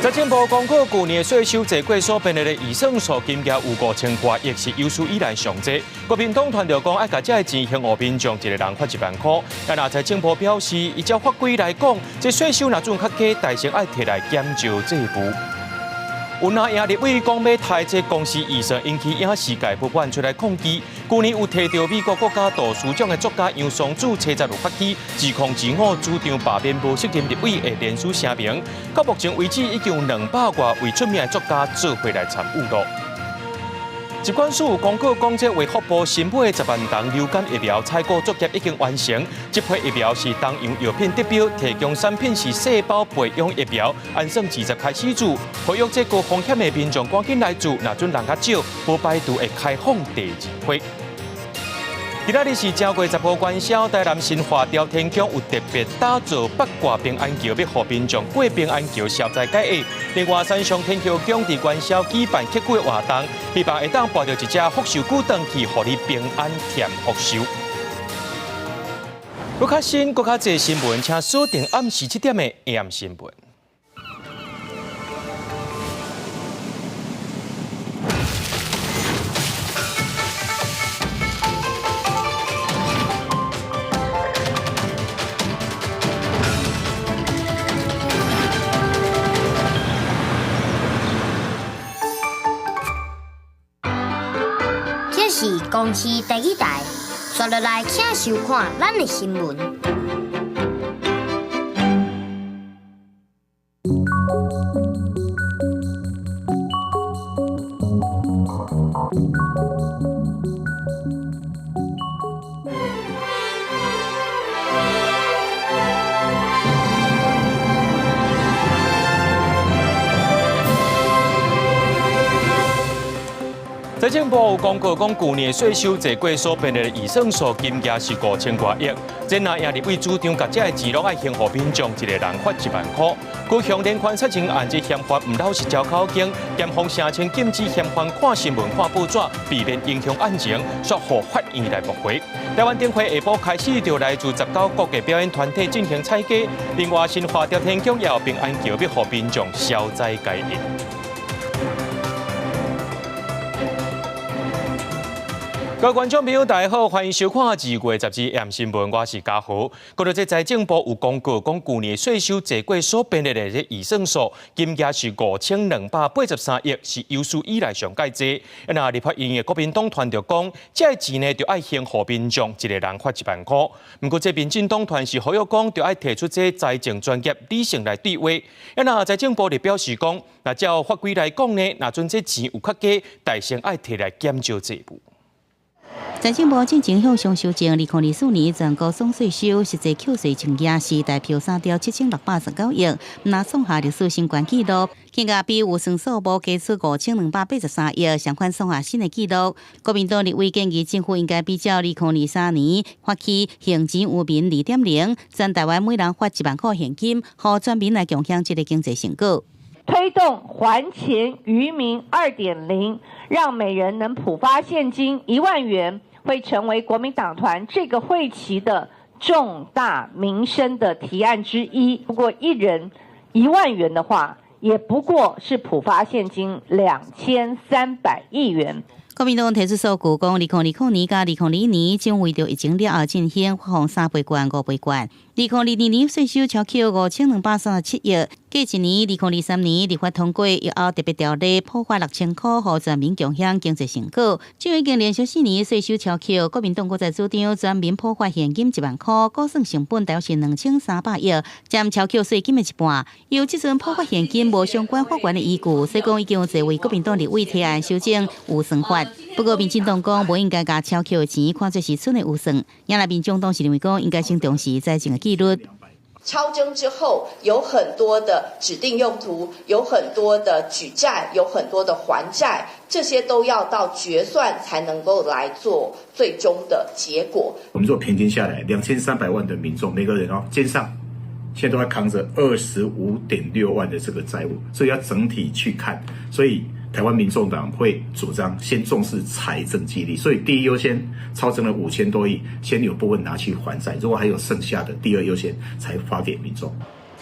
財政部公告，舊年稅收濟過所編列的預算數金額有5000外億，是有史以來上濟。國民黨團就講愛共這个錢還予民眾，一个人發1萬箍。啊，若財政部表示，依照法規來講，這稅收若準較低，代先愛提來減少債務。有那贏立委講欲刣這公視預算，引起影視界不滿出來抗議。舊年有提著美國國家圖書獎的作家楊桑子，車十六發起2025主張罷免無適任立委的聯署聲明。到目前為止，已經有200外位出名的作家做伙來參與囉。疾管署公告講，這衛福部新買的10萬劑流感疫苗採購作業已經完成。這批疫苗是東洋藥品得標，提供產品是細胞培養疫苗，按算20開始注，呼籲這高風險的民眾趕緊來注，若準人較少，無排除會開放第二批。今仔日是正月十五元宵，台南新華朝天宮有特別打造八卦平安橋，欲予民眾過平安橋消災解厄。另外，山上天后宮佇元宵舉辦祈福活動，希望會當跋著一隻福壽龜轉去，予你平安添福壽。閣較新、閣較濟新聞，請鎖定暗時7點的 AM 新聞。這是公視第一台，紲落來請收看咱的新聞。財政部有公告講，舊年稅收濟過所編列的預算數金額是5000外億。這若贏立委主張，共這个錢攏愛還予民眾，一个人發1萬箍。高雄連環殺人案這嫌犯毋老實交口供，檢方聲稱禁止嫌犯看新聞、看報紙，避免影響案情，煞予法院來駁回。台灣燈會下晡開始就來自19國的表演團體進行採計。另外，新華朝天宮也有平安橋欲予民眾消災解厄。各位觀眾朋友，大家好，歡迎收看2月12 AM 新聞，我是嘉豪。講著這財政部有公告，講舊年稅收濟過所編列的這預算數金額是5283億，是有史以來上蓋濟。那立法院的國民黨團就講，這个錢呢，著愛還予民眾，一个人發1萬箍。毋過這民進黨團是呼籲講，著愛提出這財政專業理性來對話。那財政部就表示講，若照法規來講呢，若準這錢有較低，代先愛提來減少債務。財政部進前向上修正，2024年全國總稅收實際扣稅淨額是台票3兆7689億，毋但創下歷史新高紀錄，更加比預算數無加出5283億，相款創下新的紀錄。國民黨立委建議政府應該比照2023年發起還錢予民2.0，全台灣每人發1萬箍現金，予全民來共享這个經濟成果。推動還錢於民2.0，讓每人能普發現金1萬元，會成為國民黨團這個會期的重大民生的提案之一。不過一人1萬元的話，也不過是普發現金2300億元。國民黨提出數據，講2020年佮2021年，將為著疫情了後進行發放3倍券、5倍券。2022年稅收超扣5237億，過一年2023年立法通過疫後特別條例，普發6000箍，予全民共享經濟成果。就已經連續4年稅收超扣，國民黨閣再主張全民普發現金1萬箍，估算成本大約是2300億，佔超扣稅金的一半。由這陣普發現金無相關法源的依據，所以講已經有濟位國民黨立委提案修正預算法。不過，民進黨講無應該共超扣的錢看作是新的預算，也來民眾黨是認為講應該先重視財政的紀律。超徵之後，有很多的指定用途，有很多的舉債，有很多的還債，這些都要到決算才能夠來做最終的結果。我們做平均下來，2300萬的民眾，每個人哦肩上現在都在扛着25.6萬的這個債務，所以要整體去看，所以。台灣民眾黨會主張先重視財政紀律，所以第一優先超徵了5000多億，先有部分拿去還債，如果還有剩下的，第二優先才發給民眾。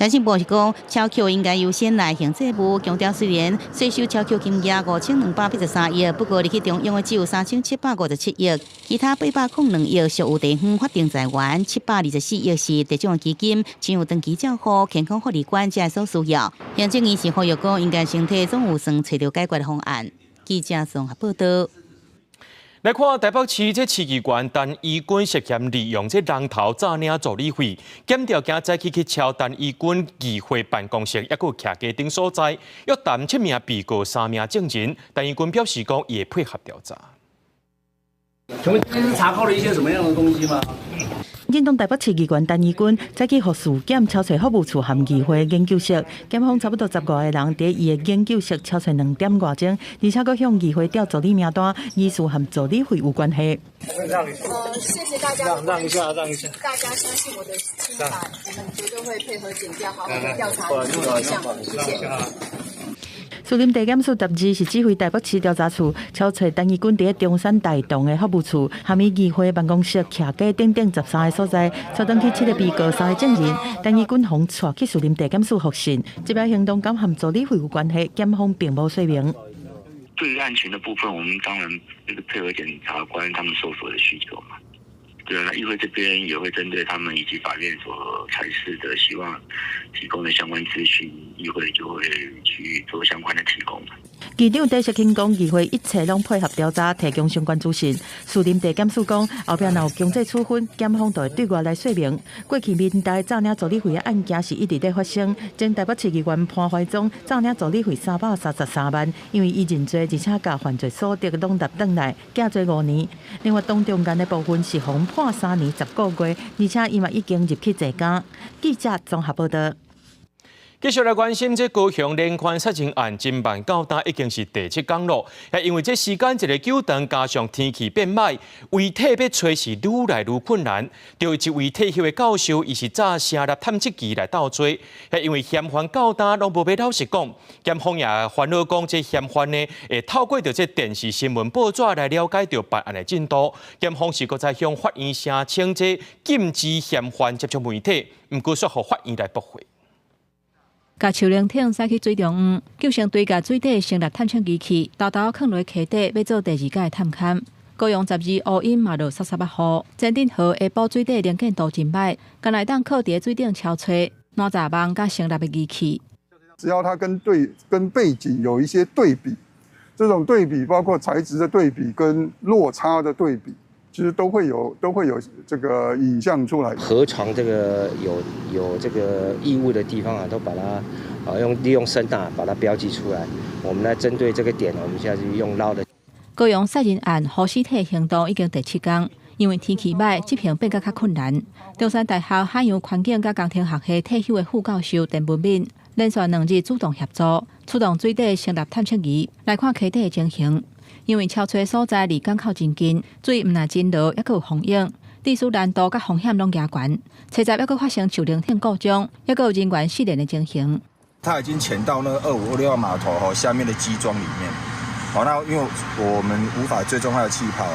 財政部是講，超扣應該優先來還債務，強調雖然稅收超扣金額5213億，不過入去中央的只有3757億，其他802億屬有地方法定財源，724億是特種基金，只有長期照護、健康福利館這所需要。行政院是呼籲講，應該先提總預算，揣著解決方案。記者綜合報道。來看台北市這市議員陳怡君涉嫌利用這人頭詐領助理費，檢調今早起去抄陳怡君議會辦公室，抑閣徛家等所在，約談七名被告、三名證人。陳怡君表示講，伊會配合調查。請問今天是查扣了一些什麼樣的東西嗎？民進黨台北市議員陳怡君早起予司檢抄揣法務處和議會研究室，檢方差不多十五个人佇伊的研究室抄揣2點外鐘，而且閣向議會調助理名單，疑似和助理費有關係。謝謝大家，讓一下，讓一下，大家相信我的清白，我們絕對會配合檢調，好好的調查這項，謝謝。士林地檢署十二是指揮台北市調查處抄揣陳怡君佇中山大同的法務處，含伊議會辦公室、徛家等等13个所在，帶轉去七个被告、三个證人。陳怡君予帶去士林地檢署複訊，這擺行動敢和助理費有關係，檢方並無說明。對於案情的部分，我們當然就是配合檢察官他們搜索的需求嘛。對啊，那議會這邊也會針對他們以及法院所裁示的，希望提供的相關資訊，議會就會去做相關的提供。議長戴錫卿講，議會一切攏配合調查，提供相關資訊。士林地檢署講，後壁若有經濟處分，檢方就會對外來說明。過去民代詐領助理費的案件是一直咧發生。前台北市議員潘懷宗詐領助理費333萬，因為伊認罪，而且共犯罪所得攏納轉來，減罪5年。另外，董仲元的部分是予判3年10個月，而且伊嘛已經入去坐監。記者綜合報道。繼續來關心這高雄連環殺人案，偵辦到今已經是第七工咯。因為這時間一个久長，加上天氣變䆀，遺體欲揣是愈來愈困難。就一位退休的教授，伊是早成立探測機來鬥追。因為嫌犯到今攏無欲老實講，檢方也煩惱講，這嫌犯呢會透過著這電視新聞報紙來了解著辦案的進度。檢方是閣再向法院聲請這禁止嫌犯接觸媒體，毋過煞予法院來駁回。共樹靈艇駛去水中央，救生隊共水底成立探測儀器，沓沓囥佇溪底，欲做第二擺探勘。高雄十二烏陰嘛落潲潲仔雨，前鎮河下晡水底能見度真䆀，干焦會當靠佇水頂抄揣哪閘網佮成立的儀器。只要它跟對跟背景有一些對比，這種對比包括材質的對比跟落差的對比，其實都會有這個影像出來。河床這個有這個異物的地方啊，都把它啊利用聲納把它標記出來。我們來針對這個點，我們現在是用撈的。高雄殺人案予屍體行動已經第七工，因為天氣䆀，執行變閣較困難。中山大學海洋環境佮工程學系退休的副教授陳文敏，連續2日主動協助，出動水底成立探測儀來看溪底的情形。因為抄揣所在離港口真近，水毋但真濁，猶閣有風湧，致使難度佮風險攏加懸。初十猶閣發生樹靈艇故障，猶閣有人員失聯的情形。他已經潛到那個2526號碼頭吼下面的基樁裡面，好，那因為我們無法追蹤他的氣泡，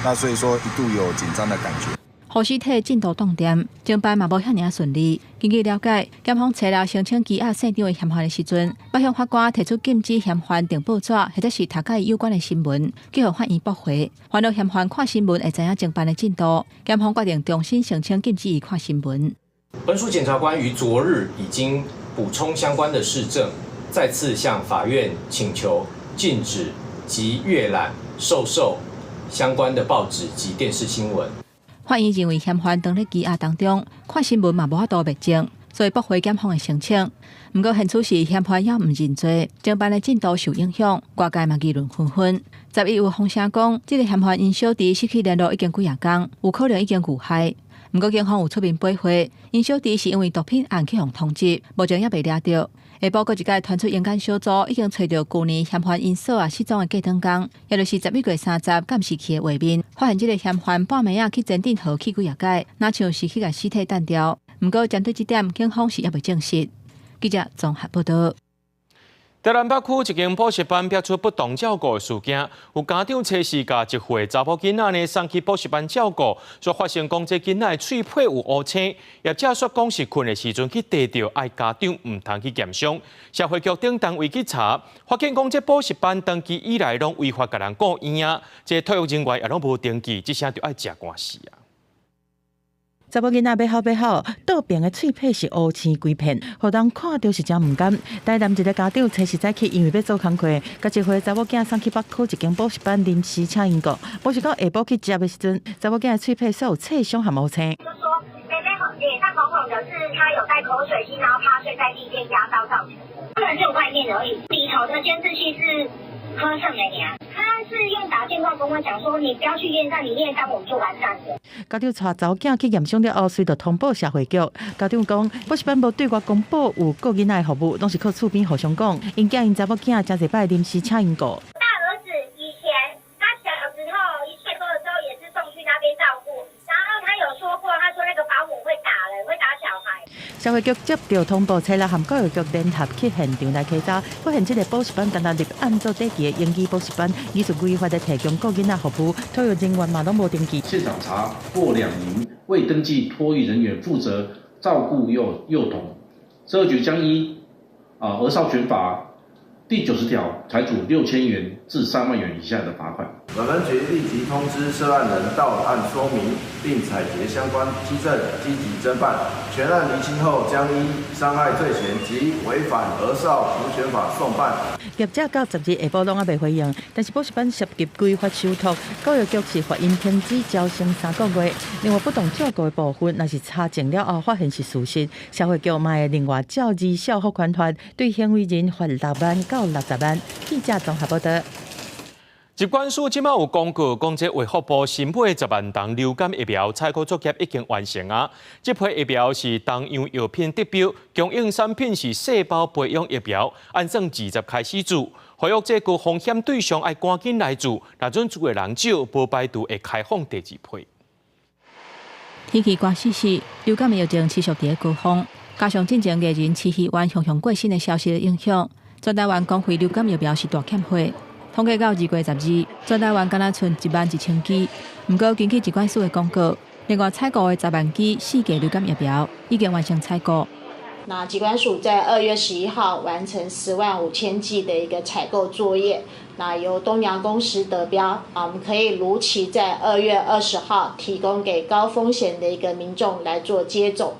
那所以說一度有緊張的感覺。予屍體進度擋電，偵辦嘛無遐爾順利。根據了解，檢方初六聲請羈押姓張的嫌犯的時陣，欲向法官提出禁止嫌犯訂報紙或者是讀佮伊有關的新聞，去予法院駁回。煩惱嫌犯看新聞會知影偵辦的進度，檢方決定重新聲請禁止伊看新聞。本署檢察官於昨日已經補充相關的事證，再次向法院請求禁止及閱覽、授受相關的報紙及電視新聞。法院認為嫌犯當咧羈押當中看新聞嘛無法度滅證，所以駁回檢方的申請。毋過現此時嫌犯猶毋認罪，偵辦的進度受影響，外界嘛議論紛紛。11有風聲講，這个嫌犯𪜶小弟失去聯絡已經幾仔工，有可能已經遇害。毋過警方有出面回話，𪜶小弟是因為毒品案去予通緝，目前猶未掠著。下晡閣一擺傳出刑檢小組已經揣著舊年嫌犯𪜶嫂仔失蹤的隔轉工，也就是11月30監視器的畫面，發現這个嫌犯半暝仔去前鎮河去幾仔擺，若像是去共屍體擲掉。毋過針對這點，警方是猶未證實。記者綜合報道。台南北區一間補習班爆出不當照顧的事件，有家長初四共一歲查某囡仔呢送去補習班照顧，煞發現講這囡仔的喙皮有烏青，業者煞講是睏的時陣去提著，愛家長毋通去驗傷。社會局等單位去查，發現講這補習班長期以來攏違法共人僱嬰仔，這托育人員也攏無登記，這下就愛食官司啊！查某囡仔欲哭欲哭，倒爿的喙皮是烏青規片，予人看著是誠毋甘。台南一个家長初四早起，因為欲做工課，共一歲查某囝送去北區一間補習班臨時請𪜶顧。無想到下晡去接的時陣，查某囝的喙皮煞有刺傷和烏青。就說妹妹臉上紅紅的，是她有帶口水肌，然後趴睡在地墊壓到造成的。不能只有外面而已，裡頭的監視器是喝剩的呀。他是用打電話跟我講說，你不要去驗傷，你驗傷我們就完蛋了。家長帶查某囝去驗傷了後，隨就通報社會局。家長講，補習班無對外公布有顧囡仔的服務，攏是靠厝邊互相講。𪜶囝𪜶查某囝誠濟擺臨時請𪜶顧。大兒子以前他小時候1歲多的時候，也是送去那邊照顧，然後他有說過，他說那個保姆會打人，會打小孩。社會局接到通報，初六和教育局聯合去現場來稽查，發現這个補習班干焦立案做登記的英語補習班，疑似違法的提供顧囡仔服務，托育人員嘛攏無登記。現場查獲兩名未登記托育人員負責照顧幼童，社會局將依兒少權法第90條裁處6000元至3萬元以下的罰款。本分局立即通知涉案人到案說明，並採結相關跡證，積極偵辦。全案釐清後，將依傷害罪嫌及違反兒少平權法送辦。業者到10日下晡攏猶未回應，但是補習班涉及違法受託，教育局是罰𪜶停止招生3個月。另外不當照顧的部分，若是查證了後發現是事實，社會局嘛會另外照兒少福權法對行為人罰6萬到60萬。記者綜合報道。疾管署這馬有公告，講這衛福部新買10萬筒流感疫苗採購作業已經完成啊。這批疫苗是東洋藥品得標，供應產品是細胞培養疫苗，按算20開始注，呼籲這高風險對象愛趕緊來注，若準注的人少，無排除會開放第二批。天氣寒溼溼，流感疫情持續佇咧高峰，加上進前藝人徐熙媛雄雄過身的消息的影響，全台灣公費流感疫苗是大欠貨。統計到2月12日，全台灣干焦賰1萬1千劑。毋過根據疾管署的公告，另外採購的10萬劑四價流感疫苗已經完成採購。那疾管署在2月11號完成10萬5千劑的一個採購作業，那由東洋公司得標，啊，我們可以如期在2月20號提供給高風險的一個民眾來做接種。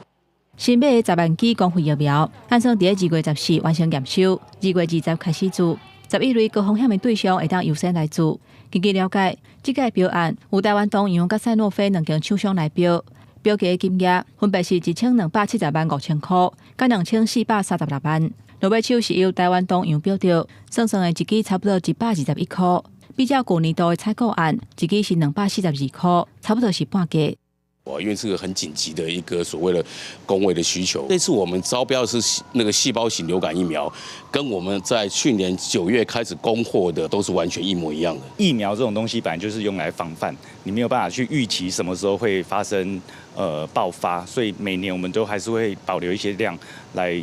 新買的10萬劑公費疫苗，按算佇2月14完成驗收，2月20開始注。11類高風險的對象會當優先來注。根據了解，這屆標案有台灣東洋佮賽諾菲兩間廠商來標，標價的金額分別是1270萬5000箍，佮2436萬。落尾手是由台灣東洋標著，算算的一劑差不多121箍，比較舊年度的採購案，一劑是242箍，差不多是半價。因為這個很緊急的一個所謂的公衛的需求。這次我們招標的是那個細胞型流感疫苗，跟我們在去年9月開始供貨的都是完全一模一樣的。疫苗這種東西本來就是用來防範，你沒有辦法去預期什麼時候會發生爆發，所以每年我們都還是會保留一些量來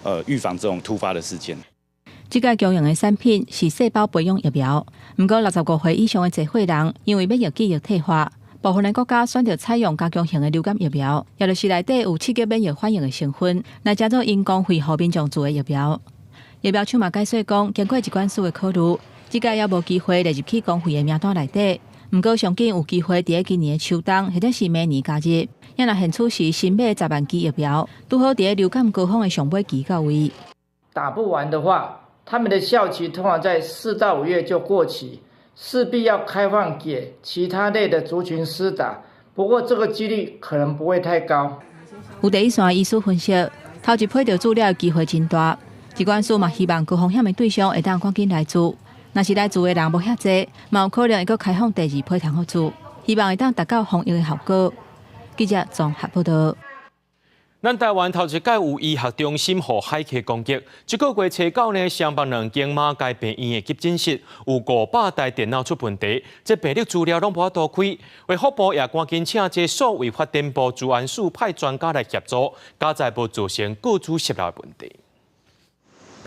預防這種突發的事件。這屆供應的產品是細胞培養疫苗，毋過65歲以上的濟歲人，因為免疫記憶退化。部分的國家選擇採用加強型的流感疫苗，也就是內底有刺激免疫反應的成分，來成做𪜶公費予民眾注的疫苗。疫苗廠嘛解說講，經過疾管署的考慮，這屆猶無機會列入去公費的名單內底。毋過上緊有機會佇咧今年的秋冬或者是明年加入。也若現此時新買10萬劑疫苗，拄好佇咧流感高峰的上尾期到位。打不完的話，他們的效期通常在4到5月就過期。勢必要開放給其他類的族群施打，不過這個幾率可能不會太高。有第一線醫師分析，頭一批著注了的機會真大。疾管署嘛希望高風險的對象會當趕緊來注，若是來注的人無遐濟，嘛有可能會閣開放第二批通好注，希望會當達到防疫的效果。記者綜合報道。咱台灣頭一擺有醫學中心予駭客攻擊，這個月初九呢，雙北兩間馬偕病院的急診室有500台電腦出問題，這病歷資料攏無法度開。衛福部也趕緊請這數位發展部資安署派專家來協助，佳哉無造成個資洩漏的問題。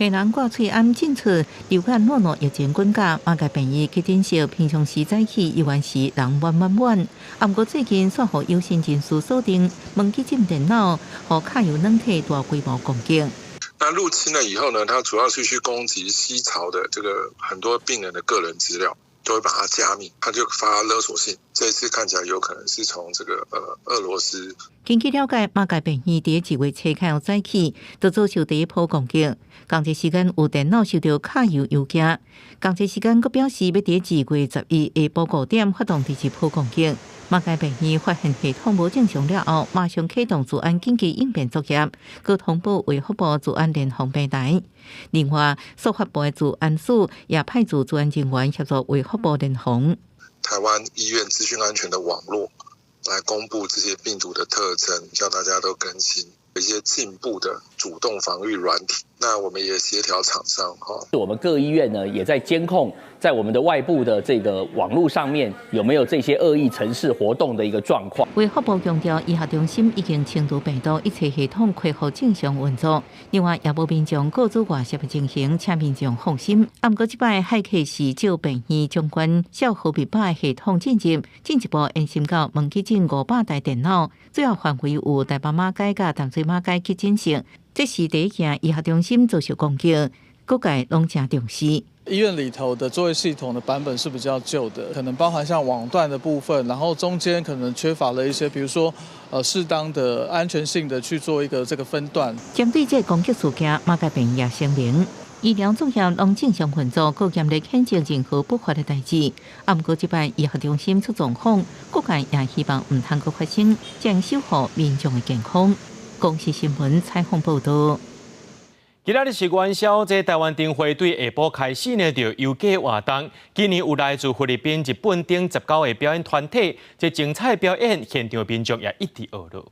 病人掛喙罨進出，流感諾諾疫情滾價，馬偕病院急診室平常時早起猶原是人滿滿滿。啊，毋過最近煞予有心人士鎖定門急診電腦，予卡油軟體大規模攻擊。那入侵了以後呢，它主要是去攻擊西朝的這個很多病人的個人資料，都會把它加密，他就發勒索信。這一次看起來有可能是從這個俄羅斯。根據了解，馬偕病院佇2月初開早起，就遭受第一波攻擊。仝一時間有電腦收著卡油郵件，仝一時間閣表示欲佇2月11下晡5點發動第二波攻擊。馬偕病院發現系統無正常了後，馬上啟動資安緊急應變作業，閣通報衛福部資安聯防平台。另外，數發部的資安署也派駐資安人員協助衛福部聯防。台灣醫院資訊安全的網絡來公布這些病毒的特徵，叫大家都更新一些進步的主動防禦軟體。那我們也協調廠商哈。我們各醫院呢，也在監控在我們的外部的這個網絡上面有沒有這些惡意程式活動的一個狀況。衛福部強調，醫學中心已經清除病毒，一切系統恢復正常運作。另外，也無民眾告知外泄的情形，請民眾放心。啊，毋過這擺駭客是借病院長官小何密碼系統進入，進一步延伸到門急診500台電腦，主要範圍有台北馬偕佮淡水馬偕急診室。這是第一件醫學中心遭受攻擊，各界攏誠重視。醫院裡頭的作業系統的版本是比較舊的，可能包含像網段的部分，然後中間可能缺乏了一些，比如說，適當的安全性的去做一個這個分段。針對這個攻擊事件，馬偕病院也聲明，醫療作業攏正常運作，閣嚴厲譴責任何不法的代誌。啊，毋過這擺醫學中心出狀況，各界也希望毋通閣發生，將守護民眾的健康。公視新聞採訪報導。今仔日是元宵，這台灣燈會對下晡開始呢，就遊街活動。今年有來自菲律賓、日本等19個表演團體，這精彩表演，現場民眾也一直學囉。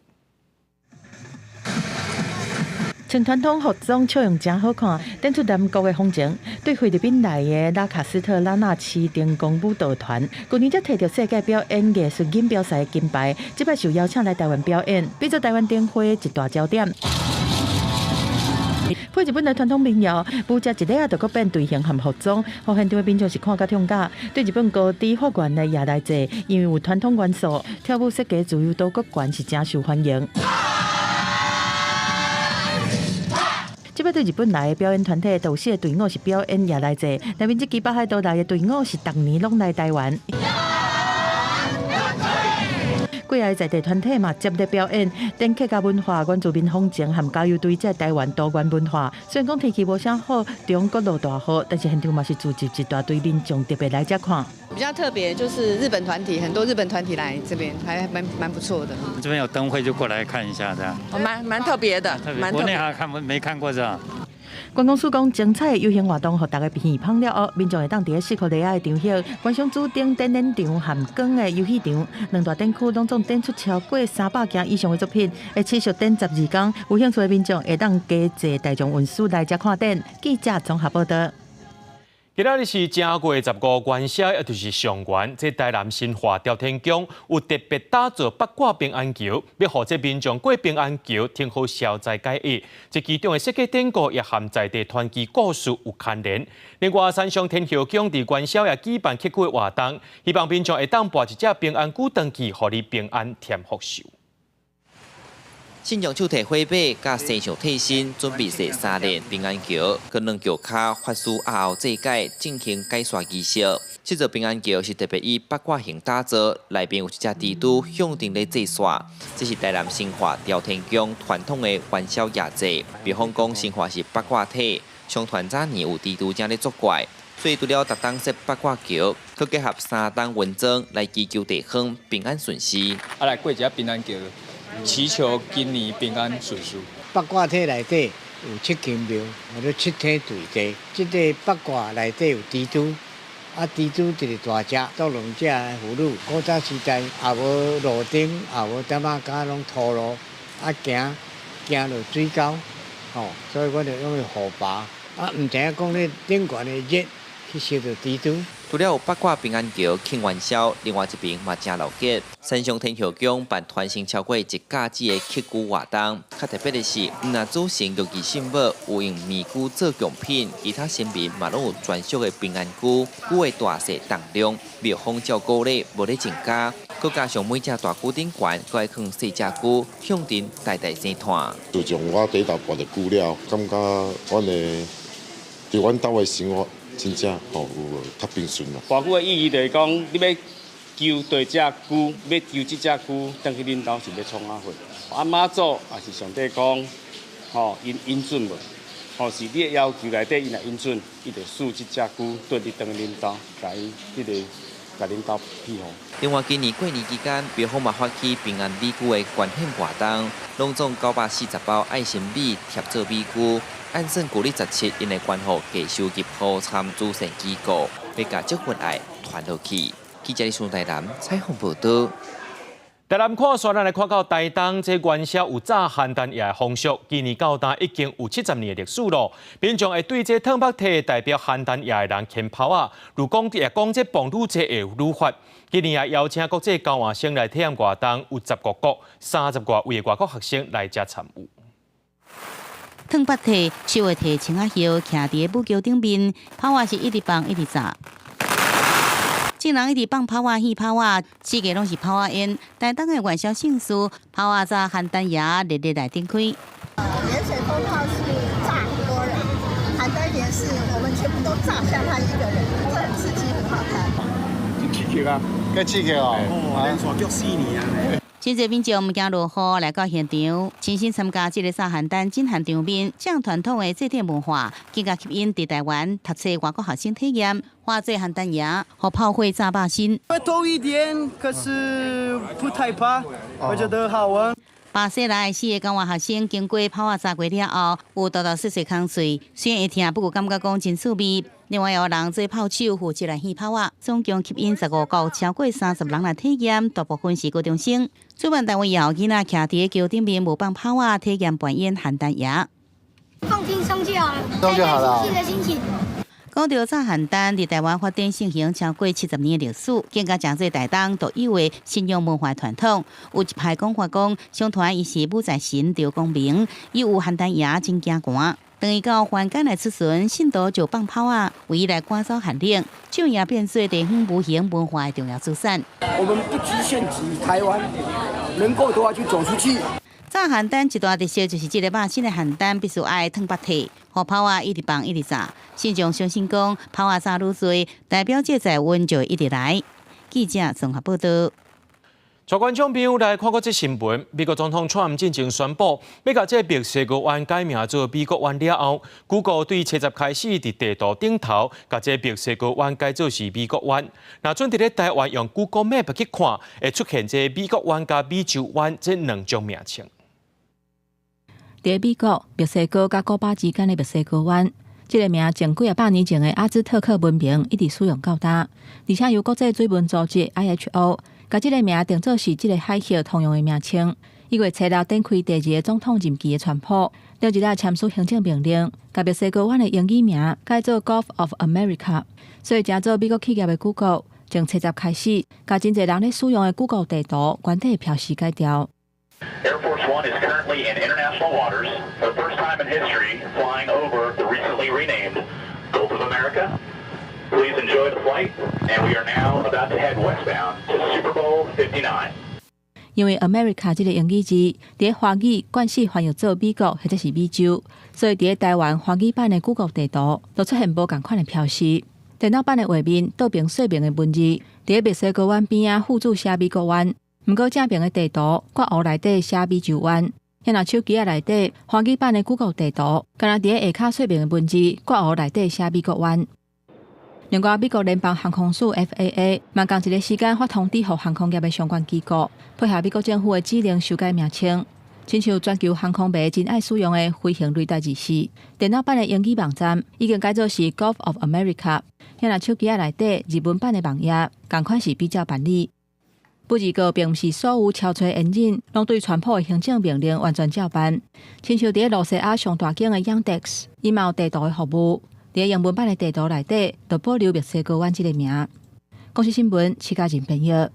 穿傳統服裝，笑容誠好看，展出南國的風情。對菲律賓來的拉卡斯特拉納市燈光舞蹈團，舊年才摕著世界表演藝術錦標賽的金牌，這擺受邀請來台灣表演，變做台灣燈會一大焦點。配日本的傳統民謠，舞者一下仔就閣變隊形和服裝，予現場的民眾是看甲痛甲。對日本高知發源的也來濟，因為有傳統元素，跳舞設計自由度閣懸，是誠受歡迎。這擺對日本來的表演團體，導師的隊伍是表演也來濟，內面這支北海道來的隊伍是逐年攏來台灣。幾个在地團體嘛接咧表演，展客家文化、原住民風情和加油隊這台灣多元文化。雖然講天氣無啥好，中國落大雨，但是現場嘛是聚集一大堆民眾特別來遮看。比較特別就是日本團體，很多日本團體來這邊，還蠻不錯的。這邊有燈會就過來看一下，這樣。哦，蠻特別的，蠻國內還看沒看過這。觀光署講，精彩的遊行活動，予大家鼻芳了後，民眾會當佇咧四箍犁仔的場域觀賞主頂展覽場和光的遊戲場，兩大展區攏總展出超過300件以上的作品，會持續展12天。有興趣的民眾會當加坐大眾運輸來遮看展。記者綜合報道。今仔日是正月15元宵，也就是上元。這台南新化朝天宮有特別打造八卦平安橋，欲予這民眾過平安橋，聽好消災解厄。這其中的設計典故也和在地傳奇故事有關聯。另外，三上天后宮佇元宵也舉辦祈福的活動，希望民眾會當跋一隻平安龜轉去，予你平安添福壽。信眾手提火把，佮生肖替身，準備踅三連平安橋，閣兩橋跤法師押後祭改進行解煞儀式。這座平安橋是特別以八卦形打造，內面有一隻蜘蛛向頂咧祭煞。這是台南新化朝天宮傳統的元宵夜祭。比方講，新化是八卦體，相傳早年有蜘蛛精咧作怪，所以除了逐冬設八卦橋，閣結合三冬雲裝來祈求地方平安順遂。啊，來過一下平安橋。祈求今年平安順遂。八卦體內底有七間廟，或者七天墜地。這個八卦內底有蜘蛛，啊，蜘蛛一個大隻，做兩隻婦女。古早時代也無路燈，也無點仔跤，攏土路，啊行行落水溝，吼，所以阮就用去護耙。啊，毋知影講咧頂懸的熱去燒著蜘蛛。除了有八卦平安橋慶元宵，另外一爿嘛誠鬧熱。三上天后宮辦傳承超過一甲子的乞龜活動，較特別的是，毋但主神玉兒聖母有用麵龜做貢品，其他神明嘛攏有專屬的平安龜，龜的大細重量，廟方照鼓勵無咧增加，閣加上每隻大龜頂懸，閣愛囥細隻龜，向陣代代生傳。自從我第一頭跋著龜了，感覺阮的佇阮兜的生活真正吼有較平順啦。跋龜的意義就是講，你欲求第隻龜，欲求這隻龜，轉去恁兜是欲創啥貨？啊媽祖也是上帝講，吼，𪜶允准無？吼，是你的要求內底，𪜶若允准，伊就賜這隻龜轉去轉去恁兜，共伊彼個共恁兜庇護。另外，今年過年期間，廟方嘛發起平安米龜的捐獻活動，攏總940包愛心米貼做米龜，按算舊曆17，𪜶會捐予低收入戶參慈善機構，欲共這份愛傳落去。記者李順台南採訪報導。台南看煞，咱來看到台東這元宵有炸鹹蛋葉的風俗，今年到今已經有70年的歷史咯。民眾會對這燙目體代表鹹蛋葉的人牽炮仔，如講也講這磅愈濟會愈發。今年也邀請國際交換生來體驗活動，有15國30外位的外國學生來遮參與。燙目體手會提青仔葉，徛佇个舞橋頂面，炮仔是一直放一直炸。眾人一直放炮仔、戲炮仔，四界攏是炮仔煙。台東的元宵盛事，炮仔炸鹹蛋葉熱熱來展開。鹽水蜂炮是炸很多人，鹹蛋葉是我們全部都炸向他一個人，這很刺激，很好看。真刺激啊！夠刺激哦！連續足4年啊！真濟民眾毋驚落雨來到現場，親身參加這个炸鹹蛋震撼場面，這樣傳統的祭典文化，更加吸引佇台灣讀冊外國學生體驗，化做鹹蛋葉，予炮火炸肉身。會痛一點，可是不太怕，我覺得好玩。巴西來的四个交換學生經過炮仔炸過了後，有沓沓細細空喙，雖然會疼，不過感覺講真趣味。另外有人做炮手負責來戲炮仔，總共吸引15國超過30人來體驗，大部分是高中生。主辦單位也予囡仔徛佇個橋頂面模仿炮仔，體驗扮演鹹蛋葉。放輕鬆就好了，開開心心的心情。講到炸鹹蛋，佇台灣發展盛行超過70年的歷史，更加成做台東獨有的信仰文化傳統。有一派講法講，相傳伊是武財神劉公明，伊有鹹蛋葉真驚寒。當伊到凡間來出巡，信徒就放炮仔，為伊來趕走寒冷，這樣也變做地方無形文化的重要資產。我們不局限於台灣，能夠的話就走出去。炸鹹蛋一大特色就是這个肉身的鹹蛋必須愛燙目體，予炮仔一直放一直炸。信眾相信講，炮仔炸愈濟，代表這財運就會一直來。記者綜合報導。帶觀眾朋友來看過這新聞，美國總統川普進前宣布，欲共這墨西哥灣改名做美國灣了後，Google 對初十開始佇地圖頂頭，共這墨西哥灣改做是美國灣。若準佇咧台灣用 Google Map 去看，會出現這美國灣佮美洲灣這兩種名稱。佇美國、墨西哥佮古巴之間的墨西哥灣，這个名從幾仔百年前的阿茲特克文明一直使用到今，而且由國際水文組織 IHO 共這个名定做是這个海域通用的名稱。1月初六展開第二个總統任期的川普，禮日簽署行政命令，共墨西哥灣的英語名改做 Gulf of America，所以成做美國企業的 Google，從初十開始，共真濟人咧使用的 Google 地圖原底標示改掉。 Air Force One is currently in international waters for the first time in history, flying over the recently renamed Gulf of America. Please enjoy the flight, and we are now about to head westbound to Super Bowl 59. 因為 America 這个英語字，佇華語慣勢翻譯做美國或者是美洲，所以佇台灣華語版的 Google 地圖就出現無仝款的標示。電腦版的畫面倒爿說明的文字，佇墨西哥灣邊仔附註寫美國灣，毋過正爿的地圖括弧內底寫美洲灣。若手機仔內底華語版的 Google 地圖，敢若佇下跤說明的文字括弧內底寫美國灣。另外，美國聯邦航空署 FAA 嘛仝一个時間發通知予航空業的相關機構，配合美國政府的指令修改名稱。親像全球航空迷真愛使用的飛行雷達日誌，電腦版的英語網站已經改做是 Gulf of America。若手機仔內底日文版的網頁，仝款是比照辦理。不過，並毋是所有超揣引擎攏對川普的行政命令完全照辦。親像佇咧露西亞上大間的 Yandex，伊嘛有地圖的服務。佇英文版的地圖內底，就保留墨西哥灣這个名。公視新聞，徐家仁編譯。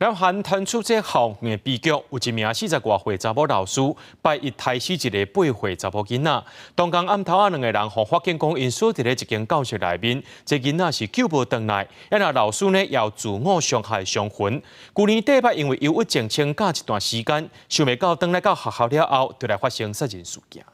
南韓傳出這校園的悲劇，有一名四十外歲查某老師，拜一刣死一個8歲查某囡仔。當天暗頭仔兩个人予發現講𪜶鎖佇咧一間教室內面，這囡仔是救無轉來。啊若老師呢，也有自我傷害傷痕。舊年底擺因為憂鬱症請假一段時間，想袂到轉來到學校了後，就來發生殺人事件。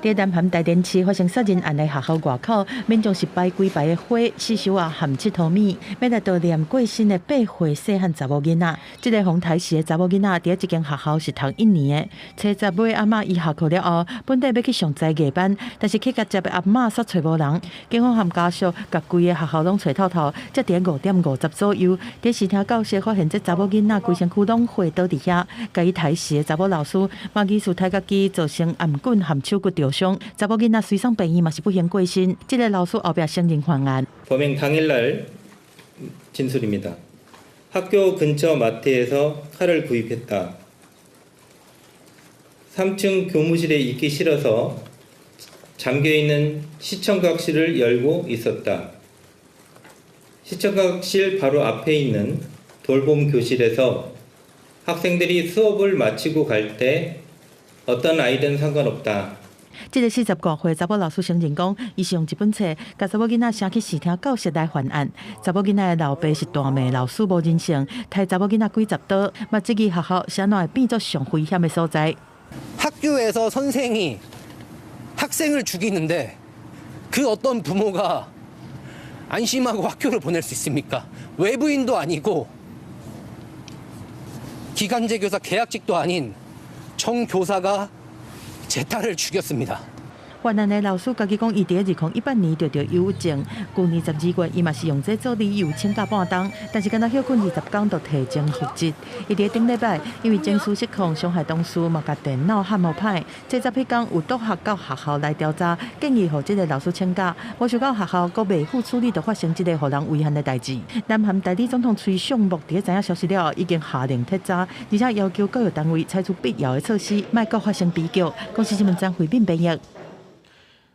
佇南韓大連市發生殺人案的學校外口，民眾是擺規排的花，四周仔含𨑨迌物，欲來悼念過身的8歲細漢查某囡仔。這个予刣死的查某囡仔，佇這間學校是讀一年的。初十尾阿嬤伊下課了後，本底欲去上才藝班，但是去共接的阿嬤煞揣無人，警方和家屬共規个學校攏揣透透，才佇5點50左右，佇視聽教室發現這查某囡仔規身軀攏血倒佇遐，共伊刣死的查某老師嘛疑似刣家己造成頷頸和手骨著傷，查某囡仔隨送病院嘛是不幸過身。這个老師後壁承認犯案。 범행 당일 날 진술입니다. 학교 근처 마트에서 칼을 구입했다. 3층 교무실에 있기 싫어서 잠겨 있는 시청각실을 열고 있었다. 시청각실 바로 앞에 있는 돌봄 교실에서 학생들이 수업을 마치고 갈 때 어떤 아이든 상관없다. 這个40外歲查某老師承認講，伊是用一本冊，共查某囡仔寫去視聽教室來犯案。查某囡仔的老爸是大罵老師無人性，刣查某囡仔幾十刀，嘛質疑學校啥怎會變做上危險的所在。 학교에서 선생이 학생을 죽이는데 그 어떤 부모가 안심하고 학교를 보낼 수 있습니까? 외부인도 아니고 기간제 교사 계약직도 아닌 정교사가 제 딸을 죽였습니다. 犯案的老師家己講，伊佇2018年著著憂鬱症，舊年12月，伊嘛是用這做理由請假半冬，但是敢若歇睏20工就提前復職。伊佇頂禮拜因為情緒失控，傷害同事，嘛共電腦焊予歹。這十彼工有督學到學校來調查，建議予這个老師請假。無想到學校閣未付處理，就發生這个予人遺憾的代誌。南韓代理總統崔尚木佇知影消息了後，已經下令徹查，而且要求教育單位採取必要的措施，莫閣發生悲劇。公視新聞張惠敏編譯。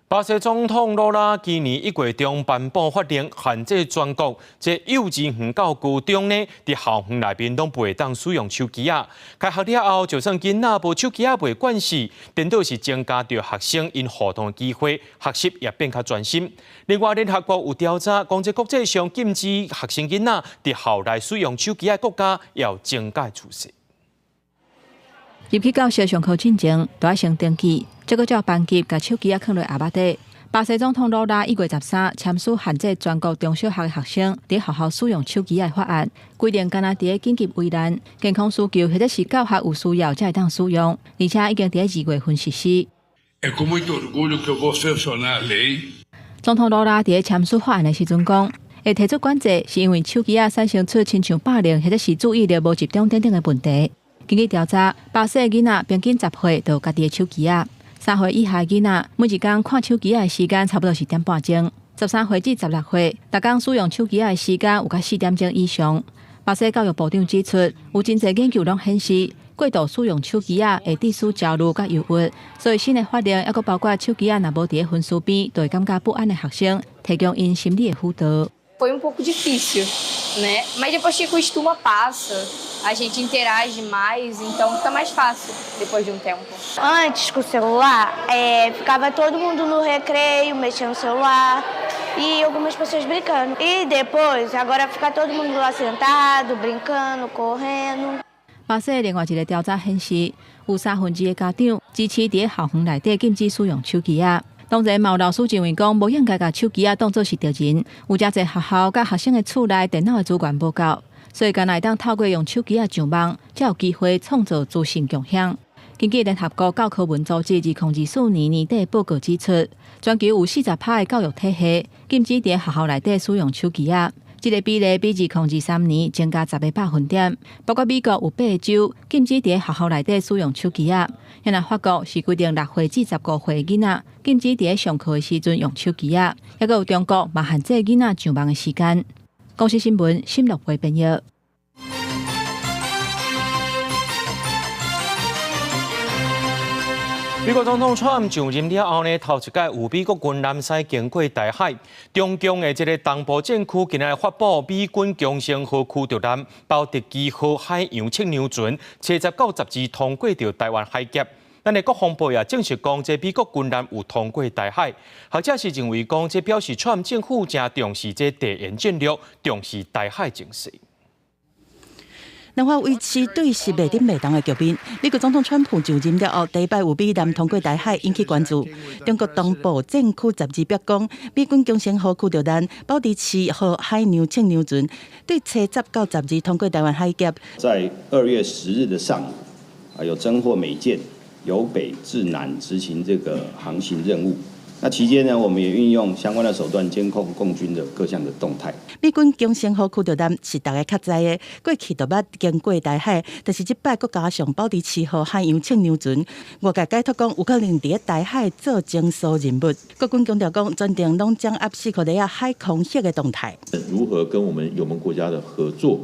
巴西總統魯拉今年1月中頒布法令，限制全國這幼稚園到高中呢，佇校園內面攏袂當使用手機仔。開學了後，就算囡仔無手機仔袂慣勢，顛倒是增加著學生𪜶互動的機會，學習也變較專心。另外，聯合國有調查，講這國際上禁止學生囡仔佇校內使用手機仔國家，也有增加趨勢。入去教室上課進前，都愛先登記，這閣照班級共手機仔囥佇盒仔底。巴西總統魯拉1月13簽署限制全國中小學的學生佇學校使用手機仔的法案，規定干焦佇緊急危難、健康需求或者是教學有需要才會當使用，而且已經佇2月份實施。 É com muito orgulho que eu vou sancionar a lei。總統魯拉佇簽署法案的時陣講，會提出管制是因為手機仔產生出親像霸凌或者是注意力無集中等等的問題。根據調查，巴西的囡仔平均10歲就有家己的手機仔，3歲以下的囡仔每一工看手機仔的時間差不多是點半鐘，13歲至16歲，逐工使用手機仔的時間有較4點鐘以上。巴西教育部長指出，有真濟研究攏顯示，過度使用手機仔會致使焦慮佮憂鬱，所以新的法令猶閣包括手機仔若無佇咧分數邊，就會感覺不安的學生，提供𪜶心理的輔導。 Foi um pouco difícil, né? Mas depois que acostuma, passa. A gente interage mais, então fica mais fácil depois de um tempo. Antes, com o celular, ficava todo mundo no recreio, mexendo no celular e algumas pessoas brincando. E depois, agora fica todo mundo lá sentado, brincando, correndo. 巴西另外一个調查顯示，有2/3的家長支持佇校園內底禁止使用手機仔。當然，嘛有老師認為講，無應該共手機仔當做是敵人。有誠濟學校佮學生的厝內電腦的資源無夠，所以干焦會當透過用手機仔上網，才有機會創造資訊共享。根據聯合國教科文組織2024年年底報告指出，全球有40%的教育體系禁止佇學校內底使用手機仔。這个比例比2023年增加10個百分點。包括美國有八個州禁止佇學校內底使用手機仔，若法國是規定6歲至15歲囡仔禁止佇上課的時陣用手機仔，猶閣有中國嘛限制囡仔上網的時間。公視新聞沈樂培編譯。美國總統川普上任了後呢，頭一擺有美國軍艦駛經過台海，中共的這个東部戰區今仔日發布美軍恭星號驅逐艦、鮑德基號海洋測量船，初十到12通過著台灣海峽。咱的國防部也證實講，這美國軍艦有通過台海。學者是認為講，這表示川普政府誠重視這地緣戰略，重視台海情勢。兩岸維持對峙袂振袂動的局面。美國總統川普就任了後，第一擺有美艦通過台海，引起關注。中國東部戰區12表講，美軍恭星號驅逐艦、鮑德奇號海洋測量船對初十到12通過台灣海峽。在2月10日的上午，啊，有偵獲美艦由北至南執行這個航行任務。那期間呢，我們也運用相關的手段監控共軍的各項的動態。美軍恭星號驅逐艦是大家較知的，過去就捌經過台海，但是這擺閣加上鮑德奇號海洋測量船，外界解讀講有可能佇台海做偵搜任務。國軍強調講，全程攏掌握西伯利亞海空域的動態。如何跟我們友盟國家的合作？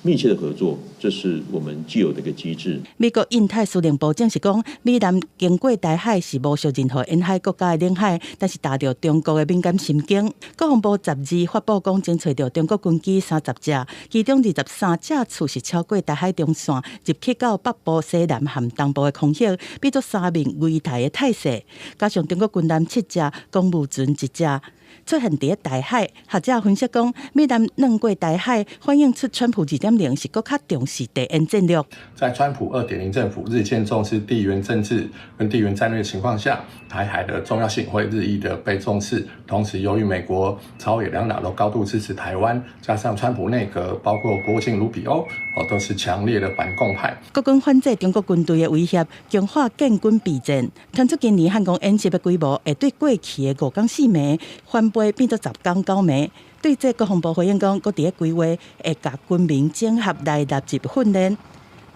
密切的合作，這是我們既有的一個機制。美國印太司令部證實講，美艦經過台海是無受任何沿海國家的領海，但是踏著中國的敏感神經。國防部12發布講，偵揣著中國軍機30隻，其中23架次是超過台海中線，入去到北部西南和東部的空域，變做三面圍台的態勢。加上中國軍艦七隻，公務船一隻。出現佇台海，學者分析講，美艦轉過台海，反映出川普2.0是閣較重視地緣戰略。在川普2.0政府日漸重視地緣政治跟地緣戰略情況下，台海的重要性會日益的被重視。同時，由於美國朝野兩黨都高度支持台灣，加上川普內閣包括國務卿盧比歐，哦，都是強烈的反共派。國軍反制中國軍隊的威脅，強化建軍備戰。傳出今年漢光演習的規模會對過去的五工四暝翻倍，變做10工9暝。對這國防部回應講，閣佇咧規劃會共軍民整合來納入訓練。